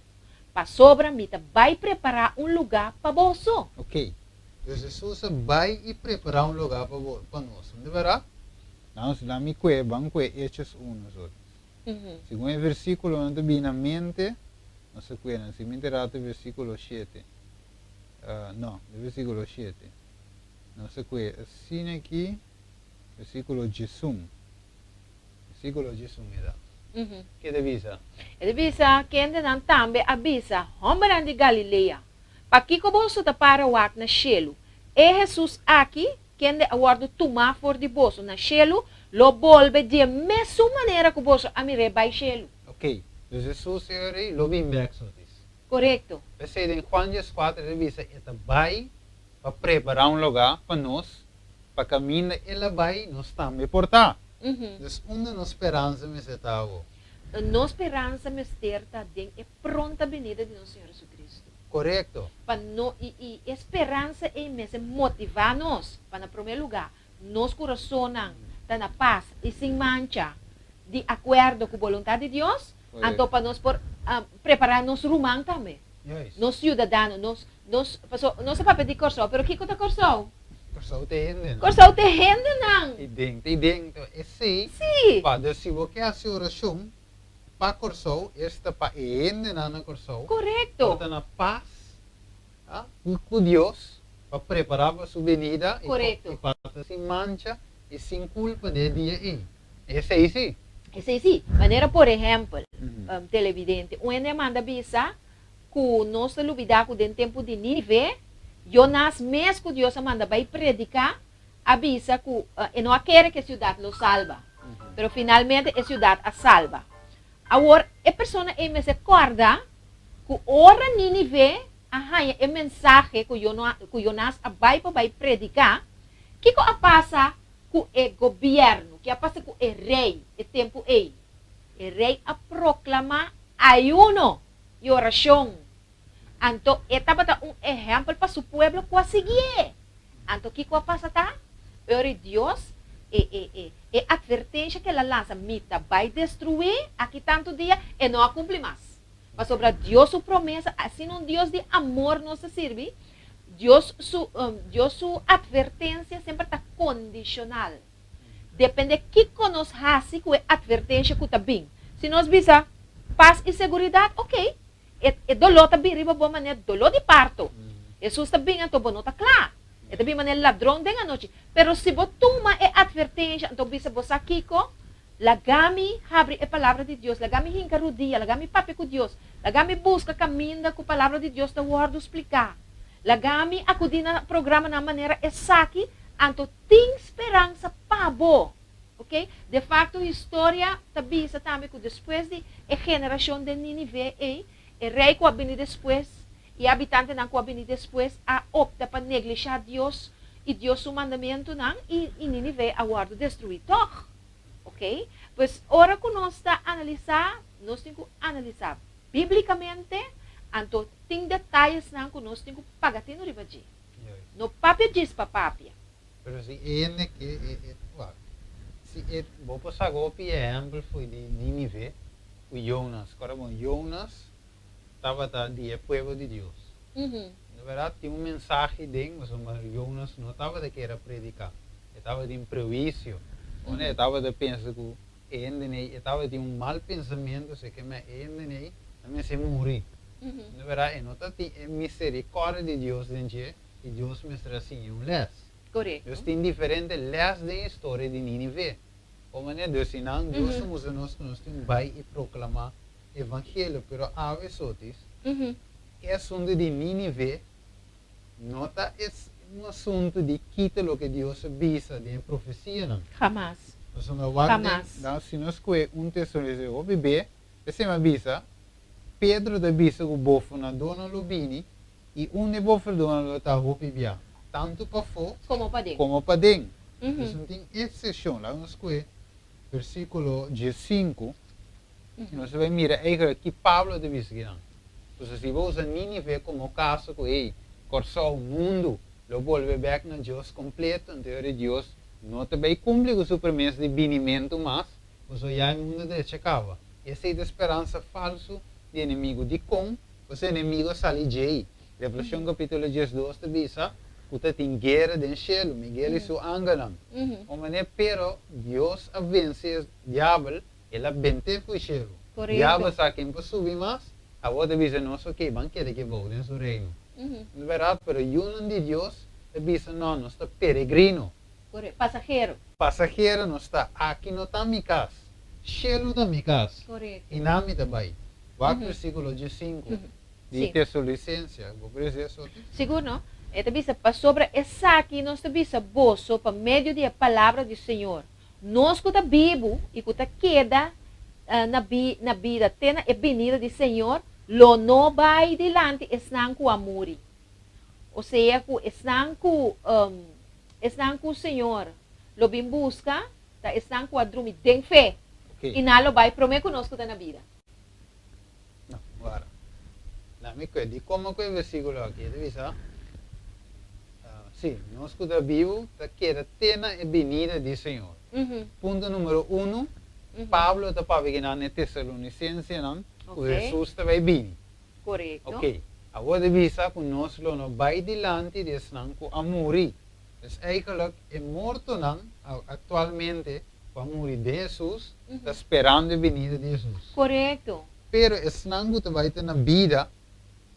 [SPEAKER 1] pasobra mi ta bai prepará un lugá pa boso.
[SPEAKER 2] Ok, dus Hesus a bai i prepará un lugá pa bo, pa nos. No ta bèrdat? Nos la mi kue, ban kue Hechos uno so. Segun e versíkulonan ta bini na mente, nos ta kue nan. Si mi ta rata versíkulo shete, no, e versíkulo shete. Nos ta kue asina aki, versíkulo diesun. Versíkulo 11 e ta. Ke ta bisa?
[SPEAKER 1] E ta bisa, Kendenan tambe a bisa, Hòmbernan di Galilea, pakiko boso ta para wak na shelu? E Hesus aki, kende a wòrdu tumá for di boso na shelu, lo bolbe di e mesun manera ku boso a mir'é bai shelu.
[SPEAKER 2] Oké, dus Hesus e ora ei lo bin bèk sotis.
[SPEAKER 1] Korekto.
[SPEAKER 2] P'esei den Juan 14 e ta bisa e ta bai pa prepará un lugá pa nos. Pa kaminda el a bai, nos tambe por ta. Dus unda nos speransa mester ta awo?
[SPEAKER 1] Nos speransa mester ta den e pronta benida di nos Señor Jesucristo.
[SPEAKER 2] Korekto.
[SPEAKER 1] Pa no, i, i e speransa ei mester motivá nos pa na promé lugá nos kurasonnan ta na pas i sin mancha, di akuerdo ku boluntat di Dios, anto pa nos por prepará nos ruman tambe, nos siudadano, nos, nos, paso nos a papia di Kòrsou, pero kiko ta Kòrsou?
[SPEAKER 2] Kòrsou ta e hendenan.
[SPEAKER 1] Kòrsou ta e hendenan.
[SPEAKER 2] I den, ta i den. Esei, pa dus si bo ke hasi orashon pa Kòrsou, esta pa e hendenan na Kòrsou.
[SPEAKER 1] Korekto.
[SPEAKER 2] Por ta na pas ku Dios, pa prepará pa su benida.
[SPEAKER 1] Korekto.
[SPEAKER 2] I pa ta sin mancha i sin kulpa den e dia ei. Esei si.
[SPEAKER 1] Esei si. Manera por ehèmpel, televidente, un hende a manda bisa ku nos ta lubidá ku den tempu di Nínive, Jonas mes ku Dios a manda bai prediká, a bisa ku e no a kere ku e siudat lo salba. Pero finalmente e siudat a salba. Awor, e persona ei mester kòrda ku ora Nínive a haña e mensahe ku Jonas a bai pa bai prediká, kiko a pasa ku e gobièrnu? Ke a pasa ku e rei e tempu ei? E rei a proklamá ayuno i orashon. Anto e tabata un ehèmpel pa su pueblo ku a siguié. Anto kiko a pasa ta? Ora i Dios e e e e atvertensha ku el a lansa, Mi ta bai destruí aki tantu dia, e no a kumpli mas. Pasobra Dios su promesa, asina un Dios di amor nos ta sirbi, Dios su Dios su atvertensia semper ta kondishonal. Depende kiko nos hasi ku e atvertensha ku ta bin. Si nos bisa, Pas i seguridat, oke, e e doló ta bin riba bo manera doló di parto. Hesus ta bin anto bo no ta kla. E ta bin manera ladron den anochi. Pero si bo tuma e atvertensha anto bisa bo sa kiko, Laga mi habri e Palabra di Dios, laga mi hinka rudia, laga mi papia ku Dios, laga mi buska kaminda ku Palabra di Dios ta wòrdu spliká, laga mi akudí na programanan manera esaki, anto tin speransa pa bo. Ok? De fakto historia ta bisa tambe ku despues di e generashon den Nínive ei, e rei ku a bini despues i e habitantenan ku a bini despues a opta pa neglishá Dios i Dios su mandamentunan i Nínive a wòrdu destruí tòg. Ok? Pues ora ku nos ta analisá, nos tin ku analisá bíblikamente, anto tin detayesnan ku nos tin ku paga tinu riba dje. No papia djis pa papia.
[SPEAKER 2] Pero si e hende ke e e wak, si e bo por saka hopi ehèmpel fo'i di Nínive ku Jonas. Kòrda bon, Jonas tabata di e pueblo di Dios. Na bèrdat tin un mensahe den, pasobra Jonas no tabata kier a prediká. E tabatin prehuisio. Ora e tabata pensa ku e hendenan ei, e tabatin un mal pensamentu, se ke mei e hendenan ei ta mester muri. Na bèrdat e no ta tin e miserikòrdia di Dios den dje i Dios mester a siñ'é un lès. Dios tin diferente lès den historia di Nínive. Kon manera Dios si nan, Dios ta mustra nos ku nos tin bai i proklamá evangelio, pero awe sotis e asuntu di Nínive no ta un asuntu di kita loke Dios a bisa den e profesianan.
[SPEAKER 1] Hamas.
[SPEAKER 2] Pasobra wak den,
[SPEAKER 1] Hamas.
[SPEAKER 2] si nos kohe un Tesalonisense hopi be, esei a bisa. Pedro ta bisa ku bofonadónan lo bini i un di e bofadónan lo ta hopi bia, tantu pafó
[SPEAKER 1] komo paden.
[SPEAKER 2] Komo paden. Dus no tin eksepshon. Laga nos kohe versíkulo 15 i nos ta bai mira eigenlijk ki Pablo ta bisa kinan. Pasobra si bo usa Nínive komo kaso ku ei, Kòrsou, mundu lo bolbe bèk na Dios kompleto, anto e ora Dios no ta bai kumpli ku su promesa di binimentu mas, Pasobra ya e mundu drecha kaba. Esei ta speransa falsu di enemigu. Dikon? Pasobra enemigu a sali djei. Revelashon kapítulo 12 ta bisa ku ta tin guera den shelu, Miguel i su angelnan. Un manera, pero Dios a vense e diabel, el a bent'é for shelu. Diabel sa ken por subi mas, awor ta bisa nos, Oké, ban keda aki bou den su reino. No ta bèrdat? Pero yunan di Dios ta bisa, No, nos ta peregrino.
[SPEAKER 1] Korekto. Pasahero.
[SPEAKER 2] Pasahero nos ta. Aki no ta mi kas. Shelu ta mi kas.
[SPEAKER 1] Korekto.
[SPEAKER 2] I nan mi ta bai. Wak versíkulo 15 di Tesalonisensia. Bo por lesa esaki?
[SPEAKER 1] Sigur no. E ta bisa, Pasobra esaki nos ta bisa boso pa medio di e palabra di Señor, nos ku ta bibu i ku ta keda na na bida te na e binida di Señor, lo no bai dilanti esnan ku a muri. Osea ku esnan ku Esnan ku Señor lo bin buska ta esnan ku a drumi den fe, i nan lo bai promé ku nos ku ta na bida.
[SPEAKER 2] No, wara. Laat mi kue. Di komo ku e versíkulo aki? E ta bisa, Sí, nos ku ta bibu ta keda te na e binida di Señor. Punto número uno, Pablo ta papia kinan na e tesalonisensenan ku Hesus ta bai bini.
[SPEAKER 1] Korekto.
[SPEAKER 2] Oké, awor ta bisa ku nos lo no bai dilanti di esnan ku a muri. Dus eigenlijk e mortonan aktualmente ku a muri den Hesus ta sperando e binida di Hesus.
[SPEAKER 1] Korekto.
[SPEAKER 2] Pero esnan ku ta bai ta na bida,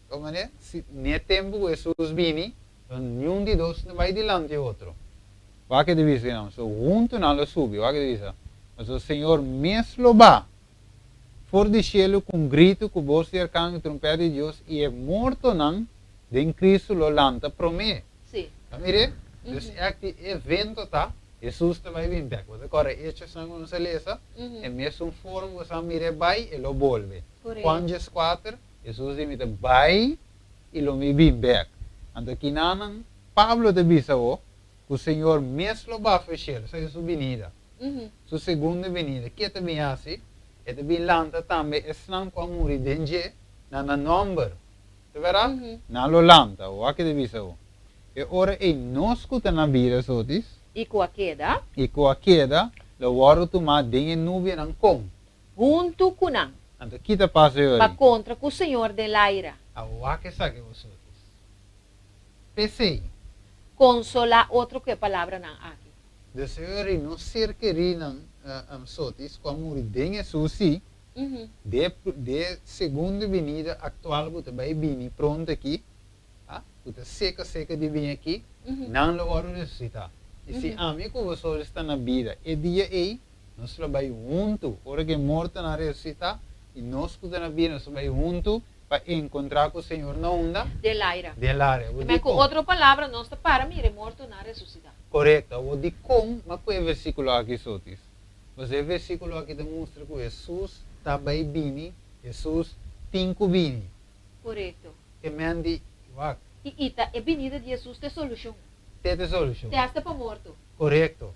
[SPEAKER 2] ta manera, si n'e tempu ku Hesus bini, lo niun di dos no bai dilanti e otro. Wak e ta bisa nan, so huntu nan lo subi, wak e ta bisa, pasobra Señor mes lo ba. For di shelu ku un gritu, ku bos di arkangel, trumpèt di Dios, i e mortonan den Kristu lo lanta promé. Ta mir'é? Dus èk di evento ta, Hesus ta bai bin bèk. Bo ta kòrda Hechosnan ku nos a lesa? E mesun forma ku boso a mir'é bai, e lo bolbe. Juan 14, Hesus di, Mi ta bai i lo mi bin bèk. Anto kinanan Pablo ta bisa bo ku Señor mes lo baha for shelu, esaki ta su binida. Su segundo binida, ke ta bin hasi? E ta bin lanta tambe esnan ku a muri den dje na nan nòmber. Ta bèrdat? Nan lo lanta. Wak ke ta bisa bo. E ora ei nos ku ta na bida, Sotis.
[SPEAKER 1] I ku a keda.
[SPEAKER 2] I ku a keda, lo wòrdu tumá den e nubianan kon?
[SPEAKER 1] Huntu ku nan.
[SPEAKER 2] Anto ki ta pasa e ora
[SPEAKER 1] ei? Pa kontra ku Señor den laira.
[SPEAKER 2] A wak esaki bo, Sotis. P'esei.
[SPEAKER 1] Konsolá otro ku e palabranan aki.
[SPEAKER 2] De Señor i nos ser kerínan sotis ku a muri den Hesus, sí, de de segundo binida aktual ku ta bai bini pronto aki, ku ta seka seka di bini aki, nan lo wòrdu resusitá. I si ami ku boso sta na bida e dia ei, nos lo bai huntu ora ku e mortonan resusitá, i nos ku ta na bida nos lo bai huntu pa enkontrá ku Señor na unda?
[SPEAKER 1] Den laira.
[SPEAKER 2] Den laira. Bo
[SPEAKER 1] di kon? Ku otro palabra, nos ta para mira e mortonan resusitá.
[SPEAKER 2] Korekto. Awor di kon ma ku e versíkulo aki, Sotis? Pasobra e versíkulo aki ta mustra ku Hesus ta bai bini, Hesus tin ku bini.
[SPEAKER 1] Korekto.
[SPEAKER 2] E men di, wak.
[SPEAKER 1] I i ta e binida di Hesus ta e solushon.
[SPEAKER 2] Ta e solushon.
[SPEAKER 1] Te hasta pa morto.
[SPEAKER 2] Korekto.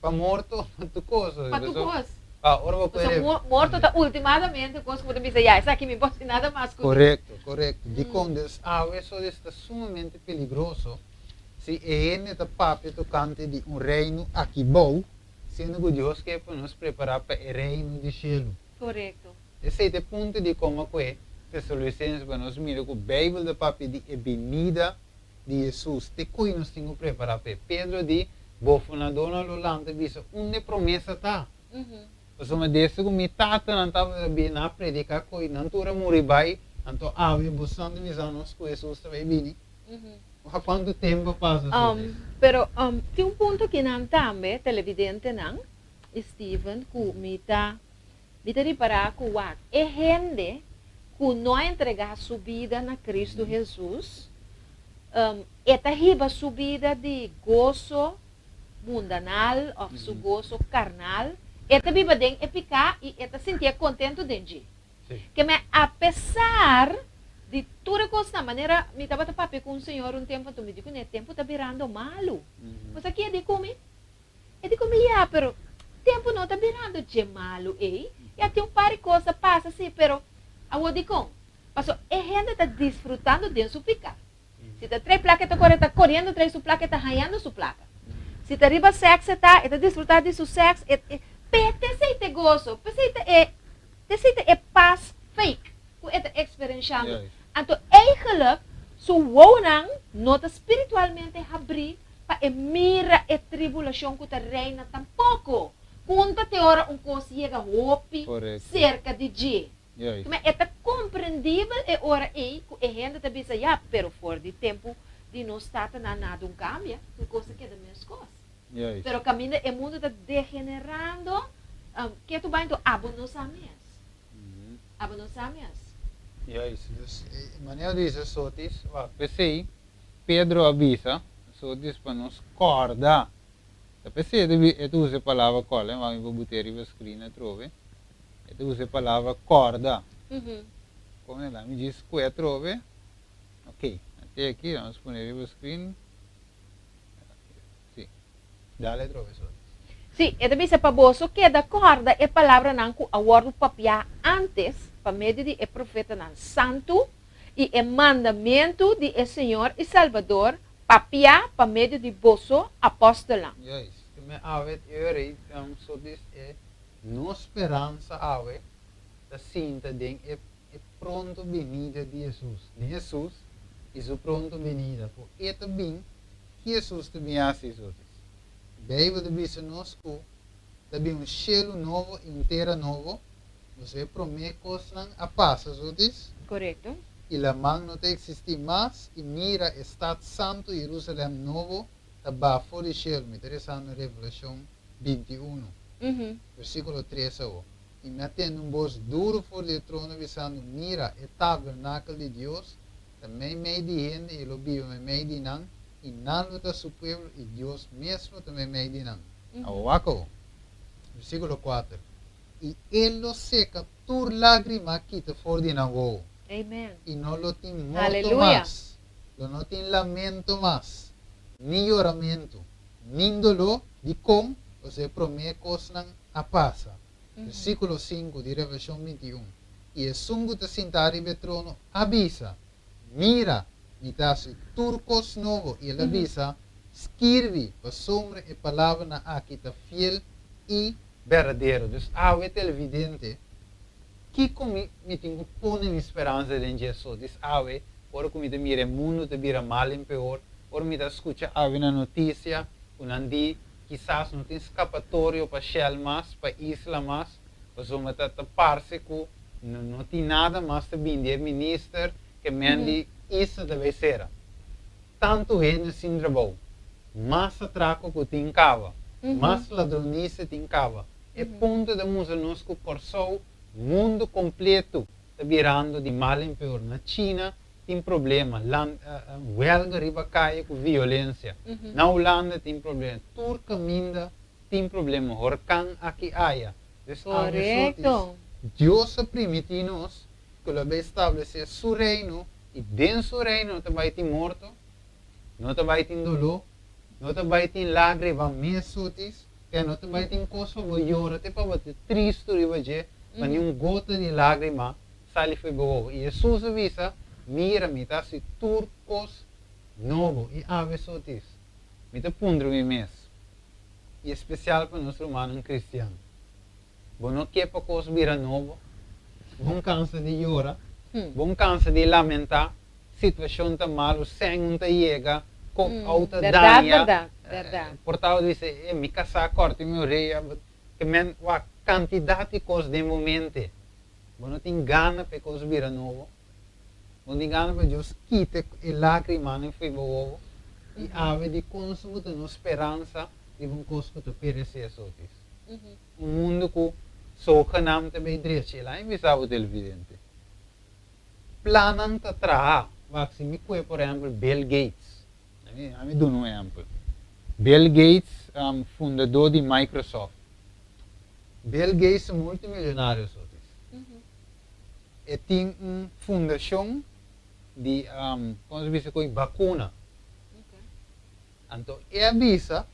[SPEAKER 2] Pa morto, pa tur kos.
[SPEAKER 1] Pa tur kos.
[SPEAKER 2] Pa ora bo puede.
[SPEAKER 1] Pasobra morto ta ultimadamente kos ku bo ta bisa, ya, esaki mi por hasi nada mas ku.
[SPEAKER 2] Korekto, korekto. Dikon? Dus awe so ta sumamente peligroso si e hende ta papia tokante di un reino aki bou, siendo ku Dios ke pa nos prepará pa e reino di shelu.
[SPEAKER 1] Korekto.
[SPEAKER 2] Esei ta e punto di koma ku e Tesalonicenses pa nos mira ku Beibel ta papia di e binida di Hesus, te koe nos tin ku prepará p'e. Pedro di, Bofonadónan lo lanta i bisa, Unda e promesa ta? Pasobra desde ku mi tatanan tabata bini a prediká koe nan tur a muri bai, anto awe bosonan ta bisa nos ku Hesus ta bai bini? Wak kuantu tempu a pasa so des.
[SPEAKER 1] Pero tin un punto kinan tambe, televidentenan i Steven, ku mi ta Mi ta ripará ku wak e hende ku no a entregá su bida na Kristu Hesus, e ta hiba su bida di goso mundanal òf su goso karnal, e ta biba den e piká i e ta sintié kontentu den dje. Ke men apesar di tur e kosnan, manera mi tabata papia ku un señor un tempu, anto mi di kuné, tempu ta birando malu. Bo sa ki e di ku mi? E di ku mi, Ya, pero tempu no ta birando dje malu ei. Ya tin un par di kos a pasa si, pero awor dikon? Pasobra e hende ta disfrutando den su piká. Si ta trae plaka e ta kore, e ta koriendo trae su plaka, e ta hañando su plaka. Si ta riba sèks e ta, e ta disfrutá di su sèks, e, e, p'e t'esei t'e goso, p'esei ta e, t'esei ta e pas fake ku e ta eksperenshando. Anto eigenlijk su wounan no ta spiritualmente habrí pa e mira e tribulashon ku ta reina tampoko. Kunta te ora un kos yega hopi serka di dje. Tuma e ta komprendibel e ora ei ku e hende ta bisa, Ya, pero for di tempu di nos tatanan nada un kambia, tur kos a keda meskos. Pero kaminda e mundu ta degenerando, ke tu bai anto abo no sa mes. Abo no sa mes.
[SPEAKER 2] Juist. Dus e manera di bisa sotis, wak, p'esei Pedro a bisa, sotis pa nos kòrda. Ta p'esei e ta usa e palabra kòrda, wak mi por but'é riba screen atrobe. E ta usa e palabra kòrda. Kon e la? Mi djis kue atrobe. Ok, ate aki, nos pone riba screen. Si. Dale atrobe, Solis.
[SPEAKER 1] Si, e ta bisa pa boso keda kòrda e palabranan ku a wòrdu papiá ántes pa medio di e profetanan santu i e mandamentu di e Señor i Salbador papiá pa medio di boso apòstelnan.
[SPEAKER 2] Juist. Te awe e ora ei, Solis, e Nos speransa awe ta sinta den e e pronto binida di Hesus, den Hesus i su pronto binida. Ku e ta bin, ki Hesus ta bin hasi, Hesus? Beibel ta bisa nos ku ta bin un shelu nobo i un tera nobo, pasobra e promé kosnan a pasa, Hesus.
[SPEAKER 1] Korekto.
[SPEAKER 2] I laman no ta eksistí mas, i mira, e stat santu, Jerusalèm nobo, ta baha for di shelu. Mi ta resando Revelashon 21, versíkulo 3 awo. I mi a tende un bos duru for di e trono bisando, Mira, e tabernakel di Dios ta meimei di hende i e lo biba meimei di nan, i nan lo ta su pueblo i Dios mes lo ta meimei di nan. Awo wak awo. Versíkulo 4, I e lo seka tur lágrima kita for di nan wowo.
[SPEAKER 1] Amen.
[SPEAKER 2] I no lo tin morto mas, lo no tin lamento mas, ni yoramentu, Nin doló, dikon? Pasobra e promé kosnan a pasa. Versíkulo 5 di Revelashon 21, I esun ku ta sintá riba e trono a bisa, Mira, mi ta hasi tur kos nobo. I el a bisa, Skirbi, pasobra e palabranan aki ta fiel i berdadero. Dus awe televidente, kiko mi mi tin ku pone mi speransa den dje? So, dis awe, ora ku mi ta mira e mundu ta bira mal en peor, Ora mi ta skucha awe na notisia ku nan di kisas no tin skapatorio pa Shell mas, pa Isla mas, pasobra ta ta parse ku no tin nada mas ta bini di e minister ke men di Isla ta bay sera. Tantu hende sin trabou, mas atrako ku tin kaba, mas ladronisia tin kaba. E punto ta mustra nos ku Kòrsou, mundu kompleto ta birando di mal en peor. Na China tin problema, lan welga riba kaya ku violensia, na Hulanda tin problema, tur kaminda tin problema, horkan aki aya. Dus awe sotis, Dios a primiti nos ku lo a bai establesé su reino i den su reino no ta bai tin morto, no ta bai tin doló, no ta bai tin lágrima mes sotis, ke no ta bai tin kos pa bo yora te pa bo ta tristu riba dje, pa ni un gota di lágrima Sali fo'i bo wowo. I Hesus a bisa, Mira, mi ta hasi tur kos nobo. I awe sotis, mi ta puntra mi mes, i espesial pa nos rumannan kristian, Bo no ke pa kos bira nobo? Bo un kansa di yora? Bo un kansa di lamentá? Situashon ta malu, sèn un ta yega, kop outa daña. Por tabata bisa, E, mi kasá kòrta mi orea. Ke men wak kantidat di kos den bo mente. Bo no tin gana pa e kos bira nobo. Bo no tin gana pa Dios kita e lágrimanan fo'i bo wowo. I awe di kon su bo ta nos speransa riba un kos ku ta peresé sotis? Un mundu ku zogenaamd ta bay drechi. El a invisa bo televidente. Plannan ta traha. Wak si mi kue por ehèmpel Bill Gates. Ami duna un ehèmpel. Bill Gates, fundadó di Microsoft. Bill Gates ta multimillonario sotis. E tin un fundashon di, kon ta bisa ku bakuna. Anto e a bisa,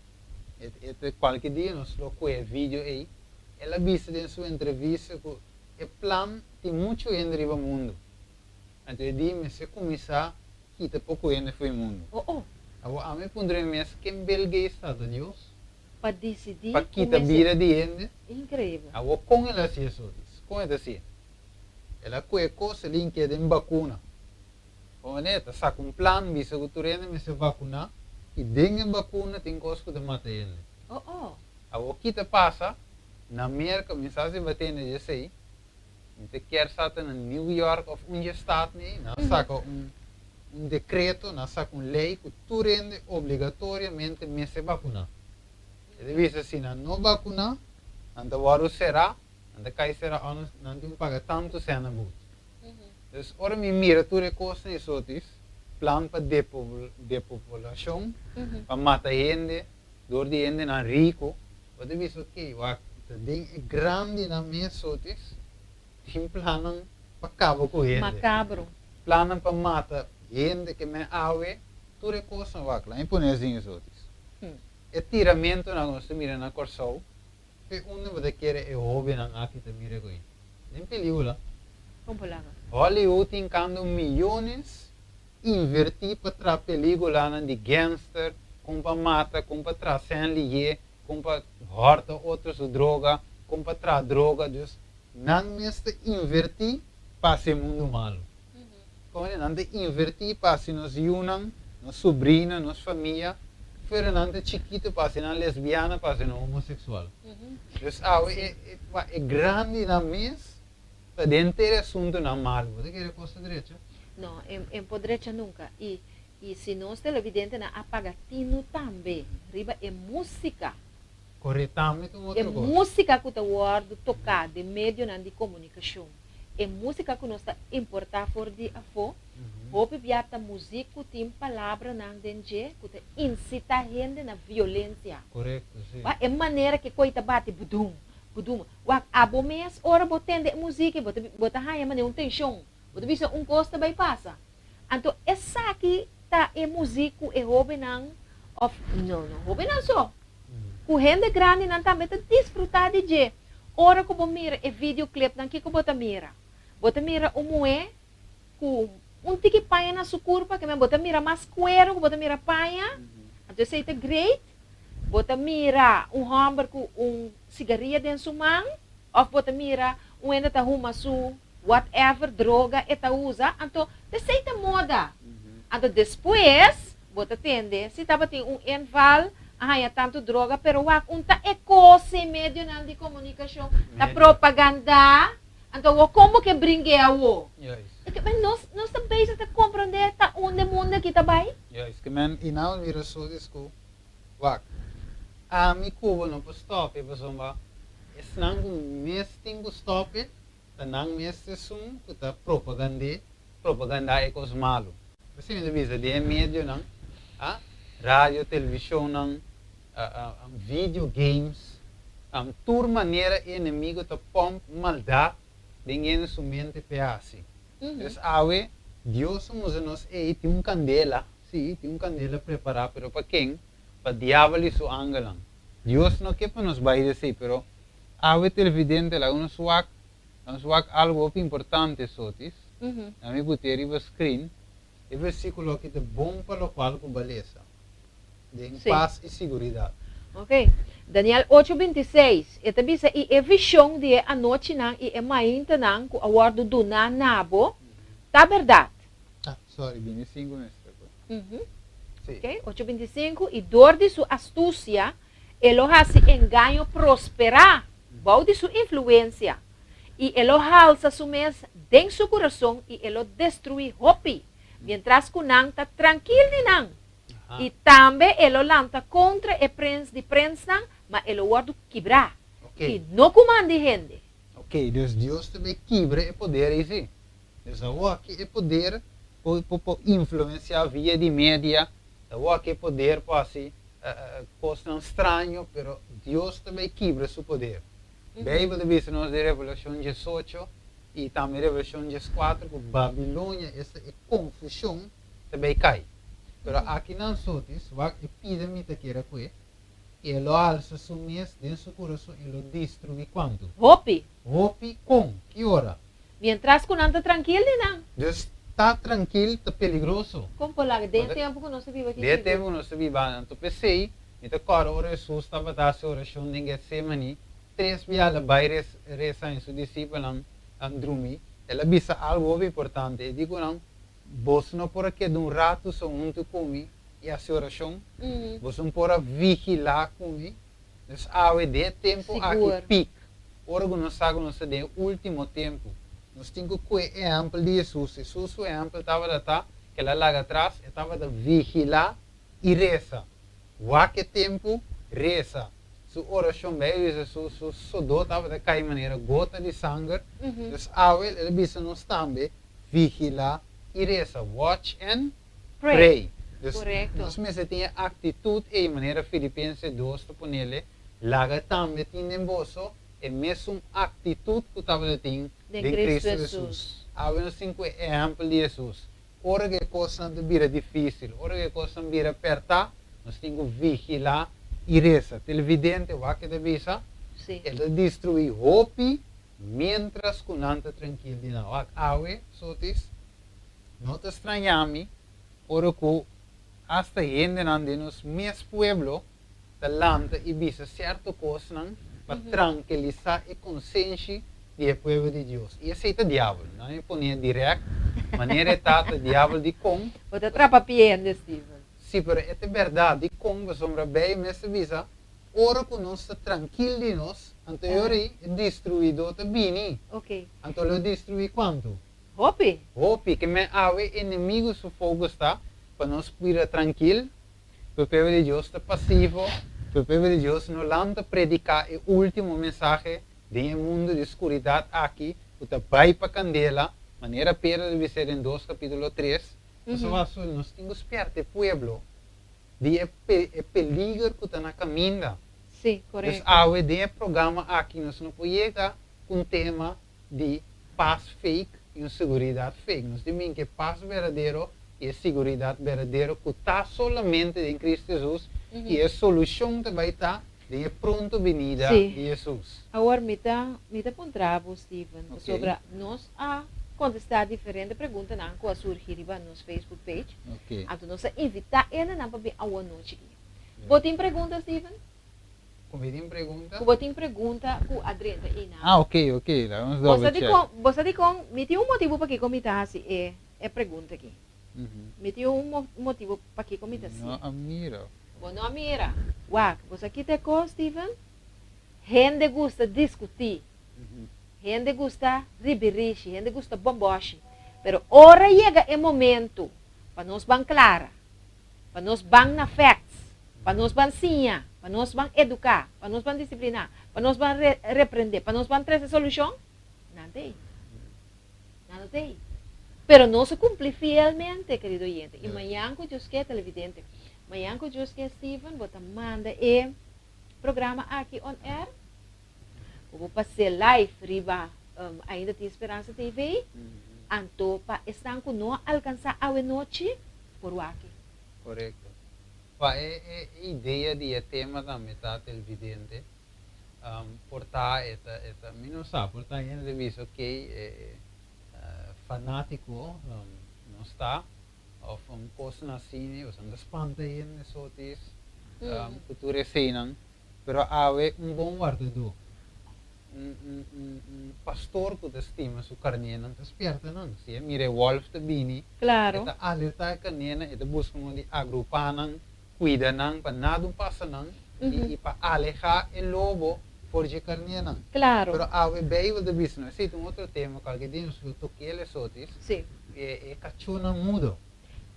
[SPEAKER 2] e ta kualke dia nos lo kue e video ei, el a bisa den su entrevista ku e plan tin muchu hende riba mundu. Anto e di mester kuminsá kita poko hende for e mundu. Awor ami puntra mi mes ken Bill Gates ta? Ta Dios?
[SPEAKER 1] Pa disidí
[SPEAKER 2] Pa
[SPEAKER 1] ku
[SPEAKER 2] kita
[SPEAKER 1] mester.
[SPEAKER 2] Bida di hende?
[SPEAKER 1] Inkreibel.
[SPEAKER 2] Awor kon el a hasi eso? Kon e ta hasié? El a kue kos el inkia den bakuna. Kon manera? Ta saka un plan bisa ku tur hende mester vakuná i den e bakuna tin kos ku ta mata hende. Awor ki ta pasa? Na Merka, mi sa si bo a tende dje esei, mi ta kier sa ta na New York òf un dje stat nei, nan a saka un un dekreto, nan a saka un lei ku tur hende obligatoriamente mester bakuná. E ta bisa si nan no bakuná, nan ta wòrdu será. Nan ta kai sera òf nan tin ku paga tantu sèn na but. Dus ora mi mira tur e kosnan e sotis, plan pa depopulashon, pa mata hende dor di hendenan riku, bo ta bisa ok, wak ta den e grandinan mes sotis tin plannan pa kaba ku hende.
[SPEAKER 1] Makabro.
[SPEAKER 2] Plannan pa mata hende ke men awe, tur e kosnan wak la mi pone asin e sotis. E tiramentunan ku nos ta mira na Kòrsou. Fe unda bo ta kere e hobennan aki ta mira ku ei? Den película.
[SPEAKER 1] Kon palabra?
[SPEAKER 2] Hollywood tin kando miyones invertí pa traha películanan di gangster, kon pa mata, kon pa traha sèn lihé, kon pa hòrta otro su droga, kon pa traha droga. Dus nan mes ta invertí pa hasi e mundu malu. Kon nan ta invertí pa hasi nos yunan, nos subrina, nos famia, fuera nan ta chikitu pa hasi nan lesbiana, pa hasi nan homoseksual. Dus awe e e grandinan mes ta den ter e asuntunan malu. Bo ta kere kos ta drecha?
[SPEAKER 1] No, e por drecha nunka. I i si nos televidentenan a paga tinu tambe riba e músika.
[SPEAKER 2] Kore tambe ta un
[SPEAKER 1] E
[SPEAKER 2] otro kos.
[SPEAKER 1] músika ku ta wòrdu toká den medionan di komunikashon. E músika ku nos ta importá for di afó, hopi bia ta muzik ku tin palabranan den dje ku ta insitá hende na violensia.
[SPEAKER 2] Korekto, sí.
[SPEAKER 1] Wak e manera ku e koi ta bati, budum, budum. Wak abo mes ora bo tende e muzik ei, bo ta bo ta haña manera un tenshon. Bo ta bisa un kos ta bai pasa. Anto esaki ta e muzik ku e hóbennan òf no no hóbennan so, ku hende grandinan tambe ta disfrutá di dje. Ora ku bo mira e videoclipnan kiko bo ta mira? Bo ta mira un muhé ku un tiki paña na su kurpa, ke men bo ta mira mas kuero ku bo ta mira paña, anto esei ta great. Bo ta mira un hòmber ku un sigaria den su man òf bo ta mira un hende ta huma su whatever droga e ta usa, anto esei ta moda. Anto despues bo ta tende si tabatin un inval a haña tantu droga, pero wak un ta e kos e medionan di komunikashon ta propagandá, anto awor kon bo ke bring'é awor? Nos nos ta bezig ta komprondé ta unda e mundu aki ta bai.
[SPEAKER 2] Juist, ke men i nan mira su disku wak ami ku bo no por stòp e pasobra esnan ku mes tin ku stòp e Ta nan mes esun ku ta propagand'é, propagandá e kos malu. P'esei mi ta bisa den e medionan, a, radio, televishonnan, video games, tur manera e enemigo ta pòmp maldat den hende su mente p'e hasi. Pues awe Dios a mustra nos, ey, tin un kandela, sí, tin un kandela prepará, pero pa ken? Pa diabel i su angelnan. Dios no ke pa nos bai di esei, pero Awe televidente laga nos wak nos wak algo hopi importante sotis na mi bute riba screen e versiculo aki ta bon pa locual cu balesa den pas y siguridad.
[SPEAKER 1] Ok. Daniel ocho binti seis, e ta bisa, I e vision di e anochinan i e maintanan ku a wòrdu duná na bo ta bèrdat.
[SPEAKER 2] Ah, sorry, 25 mester por.
[SPEAKER 1] Si. Ok, ocho 25, I dor di su astusia E lo hasi engaño prosperá bou di su influensia, i e lo halsa su mes den su kurason i e lo destruí hopi, miéntras ku nan ta trankil di nan. I tambe e lo lanta kontra e prens di prensnan, ma e lo wòrdu kibrá, i no ku man di hende.
[SPEAKER 2] Ok, dus Dios ta bay kibra e poder ei si. Dus awor aki e poder por por influencia via di media, awor aki e poder por hasi kosnan straño, pero Dios ta bay kibra su poder. Bijbel ta bisa nos den Revelacion diesocho. I tambe Revelashon 14 ku Babilonia, esta e konfushon, ta bai kai. Pero akinan sotis, wak e pida mi ta kere kue, e lo alsa su mes den su kurason i lo destruí kuantu?
[SPEAKER 1] Hopi.
[SPEAKER 2] Hopi kon? Ki ora?
[SPEAKER 1] Mientras ku nan ta trankil di nan.
[SPEAKER 2] Dus ta trankil ta peligroso.
[SPEAKER 1] Kon por laga den tempu ku nos ta biba aki
[SPEAKER 2] Den
[SPEAKER 1] sigur?
[SPEAKER 2] tempu ku nos ta biba anto p'esei mi ta kòrda ora Hesus tabata hasi orashon den Getsemani, tres bia el a bai resa i su disipelnan a drumi. El a bisa algu hopi importante, e di ku nan, Boso no por a keda un ratu so huntu ku mi i hasi orashon? Boso no por a vigilá ku mi? Dus awe den e tempu aki pik, ora ku nos sa ku nos ta den e último tempu, nos tin ku kue e ehèmpel di Hesus. Hesus su ehèmpel tabata ta ku el a laga atras, e tabata vigilá i resa. Wak e tempu, resa. Su orashon, Beibel bisa su su sodó tabata kai manera gota di sanger. Dus awe el a bisa nos tambe, vigilá i resa, watch and pray. Dus nos mester tin e aktitut ei manera Filipense 2 ta ponele, laga tambe tin den boso e mesun aktitut ku tabata tin den Kristu Hesus. Awe nos tin ku e ehèmpel di Hesus. Ora ku e kosnan ta bira difísil, ora ku e kosnan bira pèrtá, nos tin ku vigilá i resa. Televidente, wak e ta bisa, E ta destruí hopi miéntras ku nan ta trankil di nan. Wak, awe, sotis, no ta strañá mi ora ku asta hendenan den nos mes pueblo ta lanta i bisa sierto kosnan pa trankilisá e konsenshi di e pueblo di Dios. I esei ta diabel. Nan e pon'é dirèkt manera e ta, ta diabel. Dikon?
[SPEAKER 1] Bo ta trapa pie hende, Steven.
[SPEAKER 2] Sí, pero e ta bèrdat. Dikon? Pasobra Bei mes ta bisa, Ora ku nos ta trankil di nos, anto e ora ei e destruidó ta bini. Anto lo destruí kuantu?
[SPEAKER 1] Hopi.
[SPEAKER 2] Hopi. Ke men awe enemigu su focus ta pa nos bira trankil, pa e pueblo di Dios ta pasivo, pa e pueblo di Dios no lanta prediká e último mensahe den e mundu di skuridat aki ku ta bai pa kandela, manera Pedro ta bis'é den 2 kapítulo 3. Pasobra nos tin ku spièrta e pueblo di e e peliger ku ta na kaminda.
[SPEAKER 1] Sí,
[SPEAKER 2] Dus
[SPEAKER 1] korekto.
[SPEAKER 2] awe den e programa aki nos no por yega ku un tema di pas fake i un seguridat fake. Nos tin bin ku e pas berdadero i e seguridat berdadero ku ta solamente den Kristu Hesus i e solushon ta bai ta den e pronto binida di Hesus.
[SPEAKER 1] Awor mi ta mi ta puntra bo, Steven, pasobra nos a kontestá diferente preguntanan ku a surgi riba nos Facebook page. Anto nos a invitá hendenan pa bin awonochi aki. Bo tin pregunta, Steven?
[SPEAKER 2] Ku mi tin pregunta?
[SPEAKER 1] Ku bo tin pregunta ku a drenta einan.
[SPEAKER 2] Ah, ok, ok. Laga nos double check.
[SPEAKER 1] Bo sa dikon? Mi tin un motibu pakiko mi ta hasi e e pregunta aki. Mi tin un motibu pakiko mi ta hasi.
[SPEAKER 2] No a mira.
[SPEAKER 1] Bo no a mira. Wak, bo sa kita e kos, Steven? Hende gusta diskutí. Hende gusta ribirishi, hende gusta bòmbòshi. Pero ora yega e momentu pa nos ban klara, pa nos ban na facts, pa nos ban siña, pa nos ban eduká, pa nos ban disipliná, pa nos ban reprendé, pa nos ban trese solushon, nan ta ei. Nan no ta ei. Pero nos a kumpli fielmente, kerido oyente. I mañan ku Dios ke, televidente, mañan ku Dios ke, Steven, bo ta manda e programa aki on air. Ku bo pas'é live riba Ainda Tin Speransa TV. Anto pa esnan ku no a alkansá awe nochi por wak.
[SPEAKER 2] Korekto. Pa e e idea di e tema tambe ta televidente por ta e ta e ta mi no sa por ta hende ta bisa ok e fanatiko nos ta of un kosnan asina pasobra ta spanta hende sotis ku tur eseinan. Pero awe un bon wardadó, un, un, un, un pastor ku ta stima su karnénan ta spièrta nan. Si e mira e wòlf ta bini, e ta alertá e karnénan, e ta buska modo di agrupá nan, kuida nan pa nada un pasa nan i, i pa alehá e lobo for dje karnénan. Pero awe Beibel ta bisa nos, esei ta un otro tema, kualke dia nos lo tok'el esotis, e, e kachónan mudo.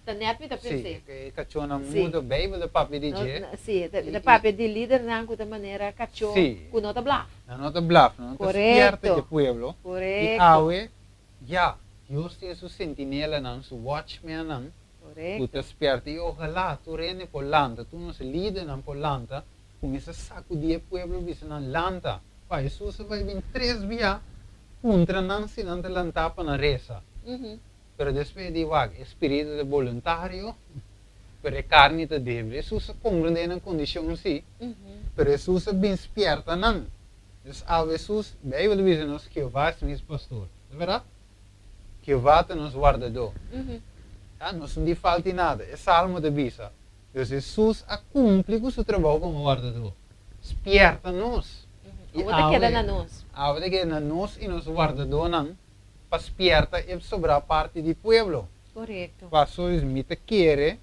[SPEAKER 1] Ta net mi ta pens'é.
[SPEAKER 2] Sí, e kachónan mudo, Beibel ta papia di dje.
[SPEAKER 1] Sí, e ta papia di lidernan ku ta manera kachó ku no ta blaf.
[SPEAKER 2] Nan no ta blaf, nan no ta spièrta e pueblo. I awe, ya, Dios tin su sentinelanan, su watchmennan ku ta spièrta. I ojalá tur hende por lanta, tur nos lidernan por lanta, kuminsá sakudí e pueblo, bisa nan, Lanta! Pa Hesus a bai bin tres bia. puntra nan si nan ta lantá pa nan resa. Pero despues e di, Wak, e spiritu ta boluntario, pero e karni ta débil. Hesus a komprendé nan kondishon sí, pero Hesus a bin spièrta nan. Dus awe Hesus, Beibel ta bisa nos, Jehová es mis pastor. Ta bèrdat? Jehová ta nos wardadó. Ya, nos no di falta nada. E salmo ta bisa. Dus Hesus a kumpli ku su trabou komo wardadó. Spièrta nos.
[SPEAKER 1] I Awor ta keda na nos.
[SPEAKER 2] Awor ta keda na nos i nos wardadónan pa spièrta e sobrá parti di pueblo.
[SPEAKER 1] Korekto.
[SPEAKER 2] Paso mi ta kere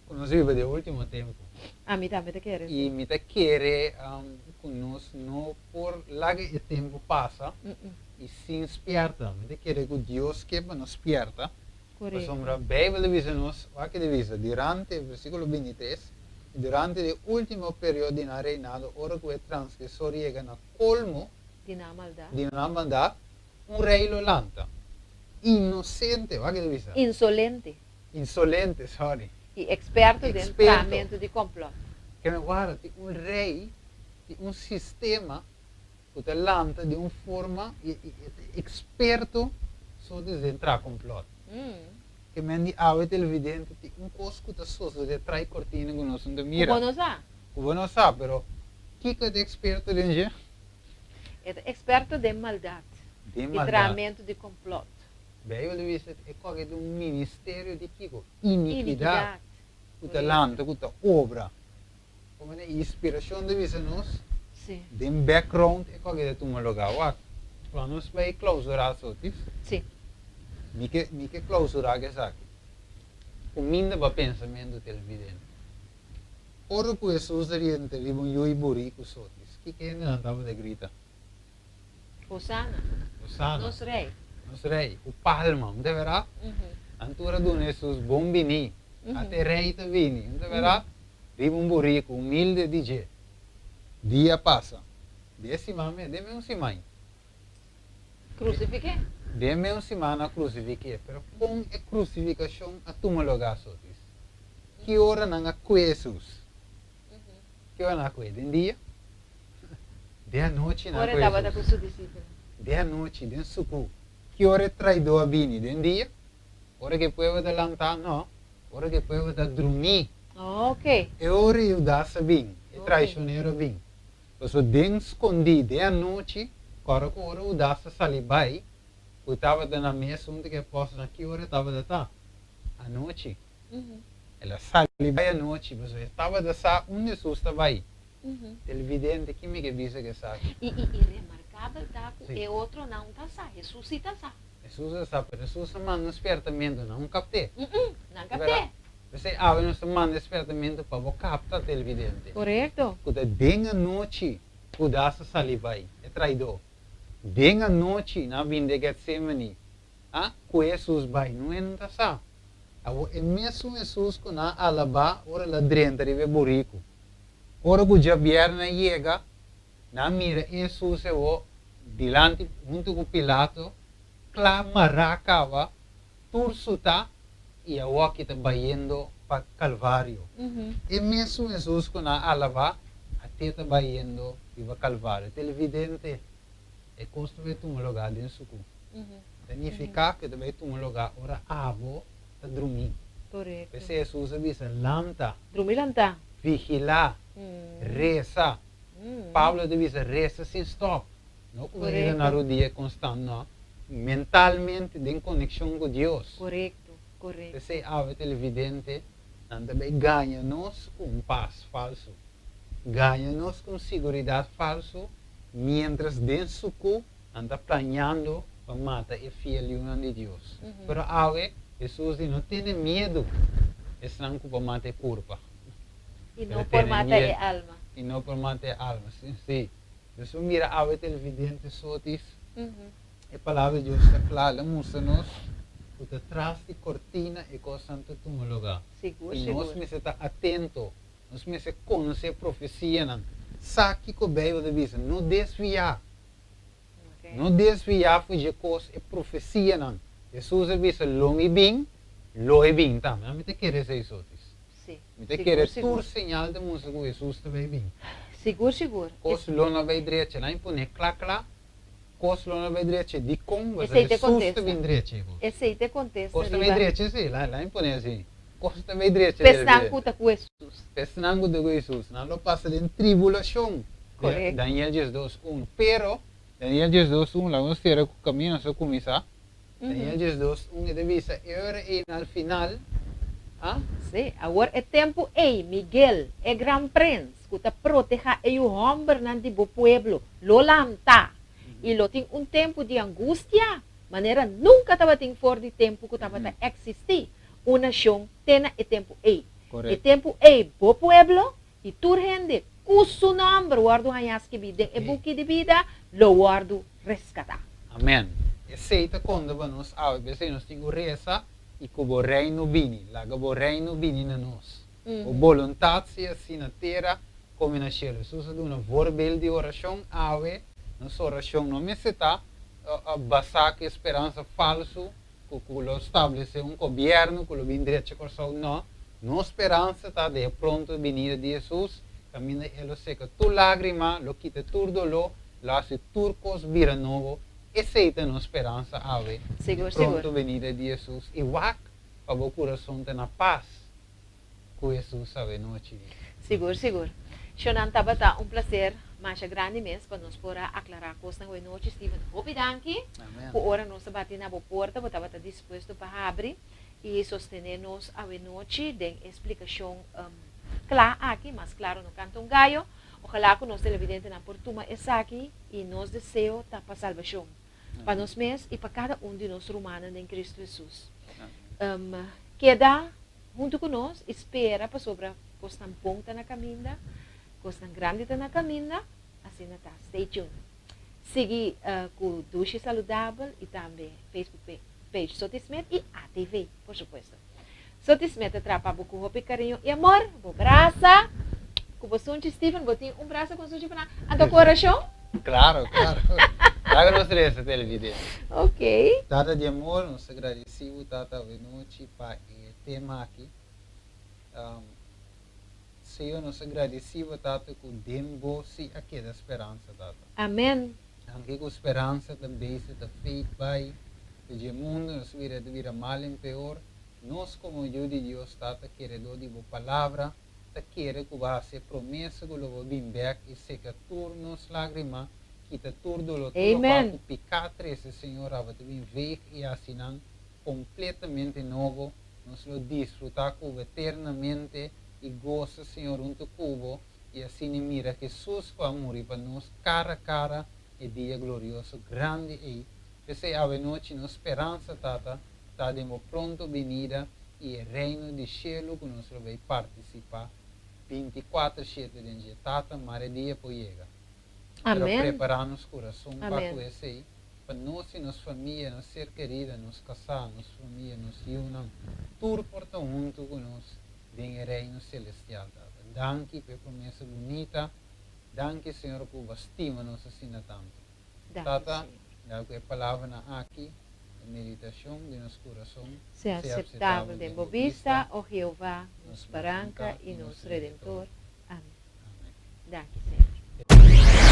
[SPEAKER 2] ku nos biba den último tempu.
[SPEAKER 1] Ami tambe ta kere.
[SPEAKER 2] I mi ta kere ku nos no por laga e tempu pasa i sin spièrta. Mi ta kere ku Dios ke pa nos spièrta. Pasobra Beibel ta bisa nos, wak e ta bisa, durante, versíkulo 23, durante di e último periodo di nan reinado, ora ku e transgresor yega na kolmo
[SPEAKER 1] di nan maldat,
[SPEAKER 2] di nan maldat, un rei lo lanta, inosente, wak e ta bisa?
[SPEAKER 1] Insolente.
[SPEAKER 2] Insolente, sorry.
[SPEAKER 1] I eksperto den trahamentu di kòmplòt.
[SPEAKER 2] Ke men wara, tin un rei, tin un sistema ku ta lanta di un forma i e ta eksperto so di den traha kòmplòt. Ke men di awe televidente tin un kos ku ta sosodé trai kortina ku nos no ta mira.
[SPEAKER 1] Ku bo no sa.
[SPEAKER 2] Ku bo no sa, pero kiko e ta eksperto den dje?
[SPEAKER 1] E ta eksperto den maldat.
[SPEAKER 2] Den maldat.
[SPEAKER 1] I trahamentu di kòmplòt.
[SPEAKER 2] Beibel ta bisa e koke di un ministerio di kiko? Inikidat. Ku ta lanta, ku ta obra. Komo e inspirashon ta bisa nos, den background e koke ta tuma lugá. Wak, ku nos bai klausurá asotis, mi ke mi ke klausurá ku esaki. Kuminda pa pensamentu televidente. Ora ku Hesus a rienta riba un yui buriku sotis, kiko hendenan tabata grita?
[SPEAKER 1] Hosana.
[SPEAKER 2] Hosana.
[SPEAKER 1] Nos Rei.
[SPEAKER 2] Nos Rei, ku palma, un ta bera? Nan tur a duna Hesus bon bini. Ata e Rei ta bini, un ta bera? Riba un buriku humilde di dje. Dia pasa. Den e siman mes, den mes un siman.
[SPEAKER 1] Krusifik'é.
[SPEAKER 2] Den mes un siman nan a krusifik'é. Pero kon e krusifikashon a tuma lugá, Sotis? Ki ora nan a kue Hesus? Ki ora nan a kue? Den dia? Den anochi nan a
[SPEAKER 1] Ora
[SPEAKER 2] kue
[SPEAKER 1] tabata ku
[SPEAKER 2] Hesus.
[SPEAKER 1] su disipelnan.
[SPEAKER 2] Den anochi, den sukú. Ki ora e traidó a bini? Den dia? Ora ku e pueblo ta lantá? No. Ora ku e pueblo ta drumí.
[SPEAKER 1] Ok.
[SPEAKER 2] E ora Judas a bin, e traishonero a bin. Pasobra den skondí, den anochi, kòrda ku ora Judas a sali bai, ku tabata na mes huntu ku e apòstelnan, ki ora e tabata ta? Anochi. El a sali bai anochi, pasobra e tabata sa unda Hesus ta bai. Televidente, ki mi ke bisa ku esaki?
[SPEAKER 1] I remarkabel ta ku e otronan ta sa, Hesus si ta sa.
[SPEAKER 2] Hesus a sa, pero Hesus a manda un spiertamentu, nan un kapt'é.
[SPEAKER 1] Nan kapt'é.
[SPEAKER 2] P'esei awe nos ta manda e spiertamentu pa bo kapta, televidente.
[SPEAKER 1] Korekto.
[SPEAKER 2] Ku ta den anochi Hudas a sali bai, e traidó. Den anochi nan a bini den Getsemani, a ku Hesus bai, no e no ta sa. Awor e mesun Hesus ku nan a alabá ora el a drenta riba e buriku. Ora ku djabièrnè a yega, nan a mira e Hesus awor dilanti huntu ku Pilato, kla mará kaba, tur sutá i awor ki ta bayendo pa Kalvario. E mesun Hesus ku nan a alabá, at'é ta bayendo riba Kalvario. Televidente, e kos ta bai tuma lugá den sukú. Ta nifiká ku e ta bai tuma lugá ora abo ta drumí.
[SPEAKER 1] Korekto.
[SPEAKER 2] P'esei Hesus a bisa, Lanta.
[SPEAKER 1] Drumí lantá.
[SPEAKER 2] Vigilá. Resa. Pablo ta bisa, Resa sin stòp. No ku bira na rudia konstant, no. Mentalmente den konekshon ku Dios.
[SPEAKER 1] Korekto, korekto.
[SPEAKER 2] P'esei awe televidente, nan ta bai gaña nos ku un pas falsu. Gaña nos ku un siguridat falsu, miéntras den sukú Nan ta planeando pa mata e fiel yunan di Dios. Pero awe, Hesus di, No tene miedu, esnan ku por mata e kurpa.
[SPEAKER 1] I no por mata e alma.
[SPEAKER 2] I no por mata e alma. Sí. Nos por mira awe televidente sotis, e Palabra di Dios ta kla, el a mustra nos ku ta tras di kortina e kosnan ta tuma lugá.
[SPEAKER 1] Sigur,
[SPEAKER 2] I nos
[SPEAKER 1] sigur.
[SPEAKER 2] mester ta atento, nos mester konosé profesianan, sa kiko Beibel ta bisa, no desviá. No desviá for dje kos e profesianan. Hesus a bisa, Lo mi bin, lo e bin tambe. Ami ta kere esei, Sotis. Mi ta kere tur señal ta mustra ku Hesus ta bai bin.
[SPEAKER 1] Sigur, sigur.
[SPEAKER 2] Kos lo no bai drecha. Nan a pone kla kla. Kos lo no bai drecha, dikon? Pasobra
[SPEAKER 1] Esei ta e
[SPEAKER 2] Hesus ta
[SPEAKER 1] kontesta.
[SPEAKER 2] bin drecha e kos.
[SPEAKER 1] Esei ta e kontesta
[SPEAKER 2] Kos ta bai
[SPEAKER 1] riba.
[SPEAKER 2] drecha, sí, la la mi pone así. Kos ta bai drecha,
[SPEAKER 1] P'esnan ku
[SPEAKER 2] televidente.
[SPEAKER 1] ta ku Hesus.
[SPEAKER 2] P'esnan ku ta ku Hesus, nan lo pasa den tribulashon.
[SPEAKER 1] Korekto.
[SPEAKER 2] Daniel 12, un. Pero, Daniel 12, un, laga nos sera ku kaminda nos a kuminsá. Daniel 12, un, e ta bisa, E ora ei na al final, a.
[SPEAKER 1] Sí, awor e tempu ei, Miguel, e gran prens, ku ta protehá e yu hòmbernan di bo pueblo, lo lanta, i lo tin un tempu di angustia manera nunka tabatin for di tempu ku tabata eksistí un nashon te na e tempu ei. E tempu ei bo pueblo i tur hende ku su nòmber wòrdu hañá skibí den e buki di bida lo wòrdu reskatá.
[SPEAKER 2] Amèn. Esei ta konta pa nos awe. P'esei nos tin ku resa i ku bo Reino bini. Laga bo Reino bini na nos. Bo boluntat sea así na tera komo na shelu. Hesus a duna voorbeeld di orashon. Awe nos orashon no mester ta basá ku e speransa falsu ku ku lo stablesé un gobièrnu ku lo bin drecha Kòrsou. No, nos speransa ta den e pronto binida di Hesus, kaminda E lo seka tur lágrima, lo kita tur doló, lo hasi tur kos bira nobo. Esei ta nos speransa awe, e
[SPEAKER 1] Sigur, sigur.
[SPEAKER 2] pronto binida di Hesus. I wak pa bo kurason ta na pas ku Hesus awe nochi.
[SPEAKER 1] Sigur, sigur. Shonan, tabata un placer masha grandi mes pa nos por a aclara cosnan awe nochi. Steven, hopi danki
[SPEAKER 2] Amen.
[SPEAKER 1] cu ora nos a bati na bo porta bo tabata dispuesto pa habri y sostene nos awe nochi den e splicacion cla aki, mas claro no canta un gallo. Ojalá cu nos televidentenan por tuma esaki y nos deseo ta pa salbacion pa nos mes y pa cada un di nos rumannan den Cristo Jesus. Keda huntu ku nos i spera pasobra kosnan bon ta na kaminda, kosnan grandi ta na kaminda, asina ta. Stay tuned. Sigui ku Dushi Saludabel i tambe Facebook page Soti Smith i ATV, por supuesto. Soti Smith ta trapa bo ku hopi kariño i amor. Bo brasa ku bo sunchi Steven, bo tin un brasa ku un sunchi pa nan. Anto ku orashon?
[SPEAKER 2] Claro, claro. Laga nos resa televidente.
[SPEAKER 1] Ok.
[SPEAKER 2] Tata di amor, nos ta gradeci bo Tata awenochi pa e tema aki. Señor, nos ta gradeci bo Tata cu den bo si a keda speransa Tata.
[SPEAKER 1] Amen.
[SPEAKER 2] Aunke cu speransa ta bezig ta fade bay pe dje mundo, nos bira ta bira mal en peor, nos como yu di Dios Tata keredor di bo palabra, ta kere ku bo a hasi e promesa ku lo bo bin bèk i seka tur nos lágrima, kita tur doló, tur lokual
[SPEAKER 1] Amen.
[SPEAKER 2] ku piká trese, Señor, abo ta bin veeg i hasi nan kompletamente nobo, nos lo disfrutá ku bo eternamente i gosa, Señor, huntu ku bo i asina mira Hesus ku a muri pa nos kara kara e dia glorioso grandi ei. P'esei awenochi nos speransa, Tata, ta den bo pronto binida i e Reino di shelu ku nos lo bay partisipá bintikuater shete den dje. Tata, mare dia por yega. Pero
[SPEAKER 1] Amén.
[SPEAKER 2] prepará nos kurason pa
[SPEAKER 1] Amén.
[SPEAKER 2] ku esei, pa nos i nos famia, nos ser kerida, nos kasá, nos famia, nos yunan, tur por ta huntu ku nos den e Reino selestial, Tata. Danki pa e promesa bunita. Danki, Señor, ku bo a stima nos asina tantu.
[SPEAKER 1] Danki,
[SPEAKER 2] Tata,
[SPEAKER 1] Señor.
[SPEAKER 2] laga ku e palabranan aki, e meditashon di nos kurason,
[SPEAKER 1] Sea
[SPEAKER 2] sea
[SPEAKER 1] aseptabel
[SPEAKER 2] aseptabel
[SPEAKER 1] den
[SPEAKER 2] den
[SPEAKER 1] bo
[SPEAKER 2] bo
[SPEAKER 1] bista,
[SPEAKER 2] bista,
[SPEAKER 1] o Jehová, nos
[SPEAKER 2] nos
[SPEAKER 1] Baranka
[SPEAKER 2] Baranka
[SPEAKER 1] i
[SPEAKER 2] i
[SPEAKER 1] nos
[SPEAKER 2] nos
[SPEAKER 1] Redentor.
[SPEAKER 2] Redentor.
[SPEAKER 1] Amén.
[SPEAKER 2] Amén.
[SPEAKER 1] Danki, Señor.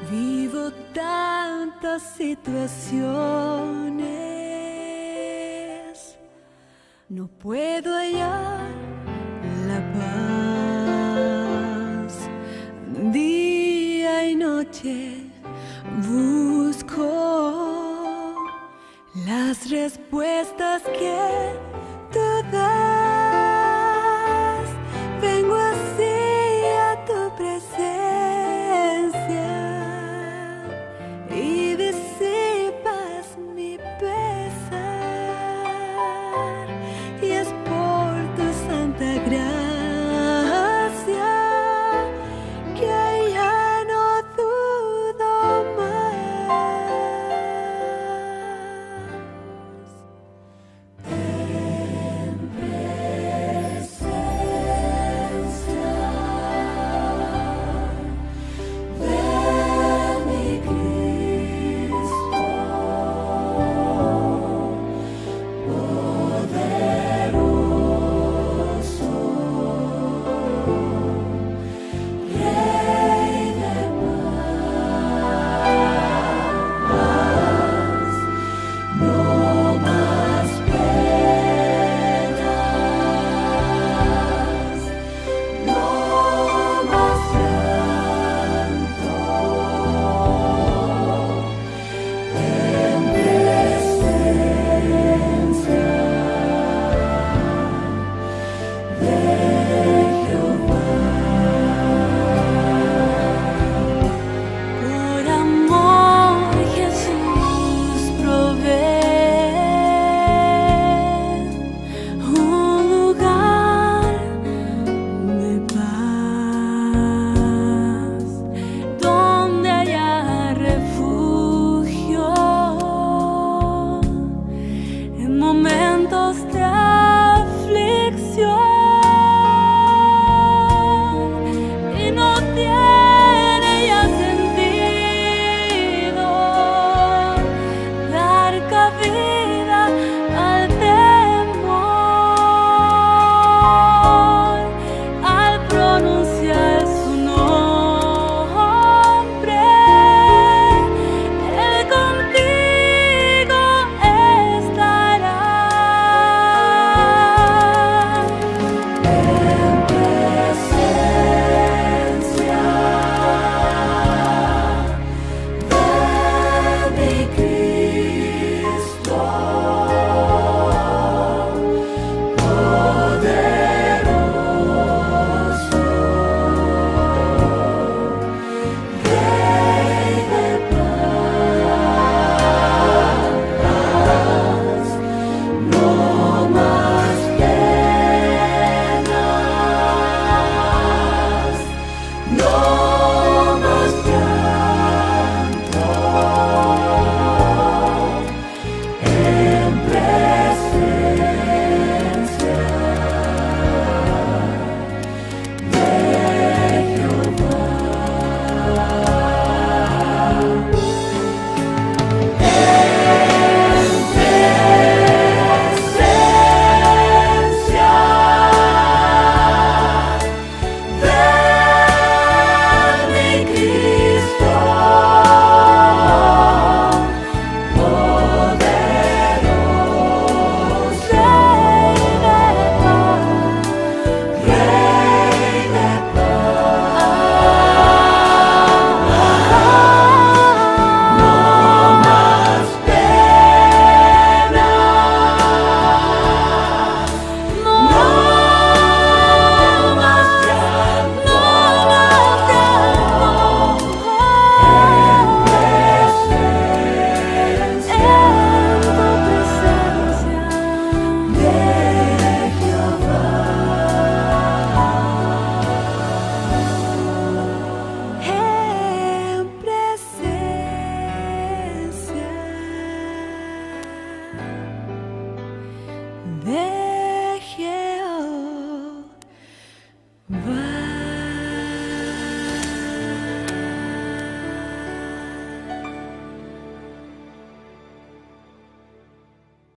[SPEAKER 3] Vivo tantas situaciones, no puedo hallar la paz. Día y noche busco las respuestas que tú das. Vengo así a tu presencia y disipas mi pesar. Y es por tu santa gracia que ya no dudo más. Ven.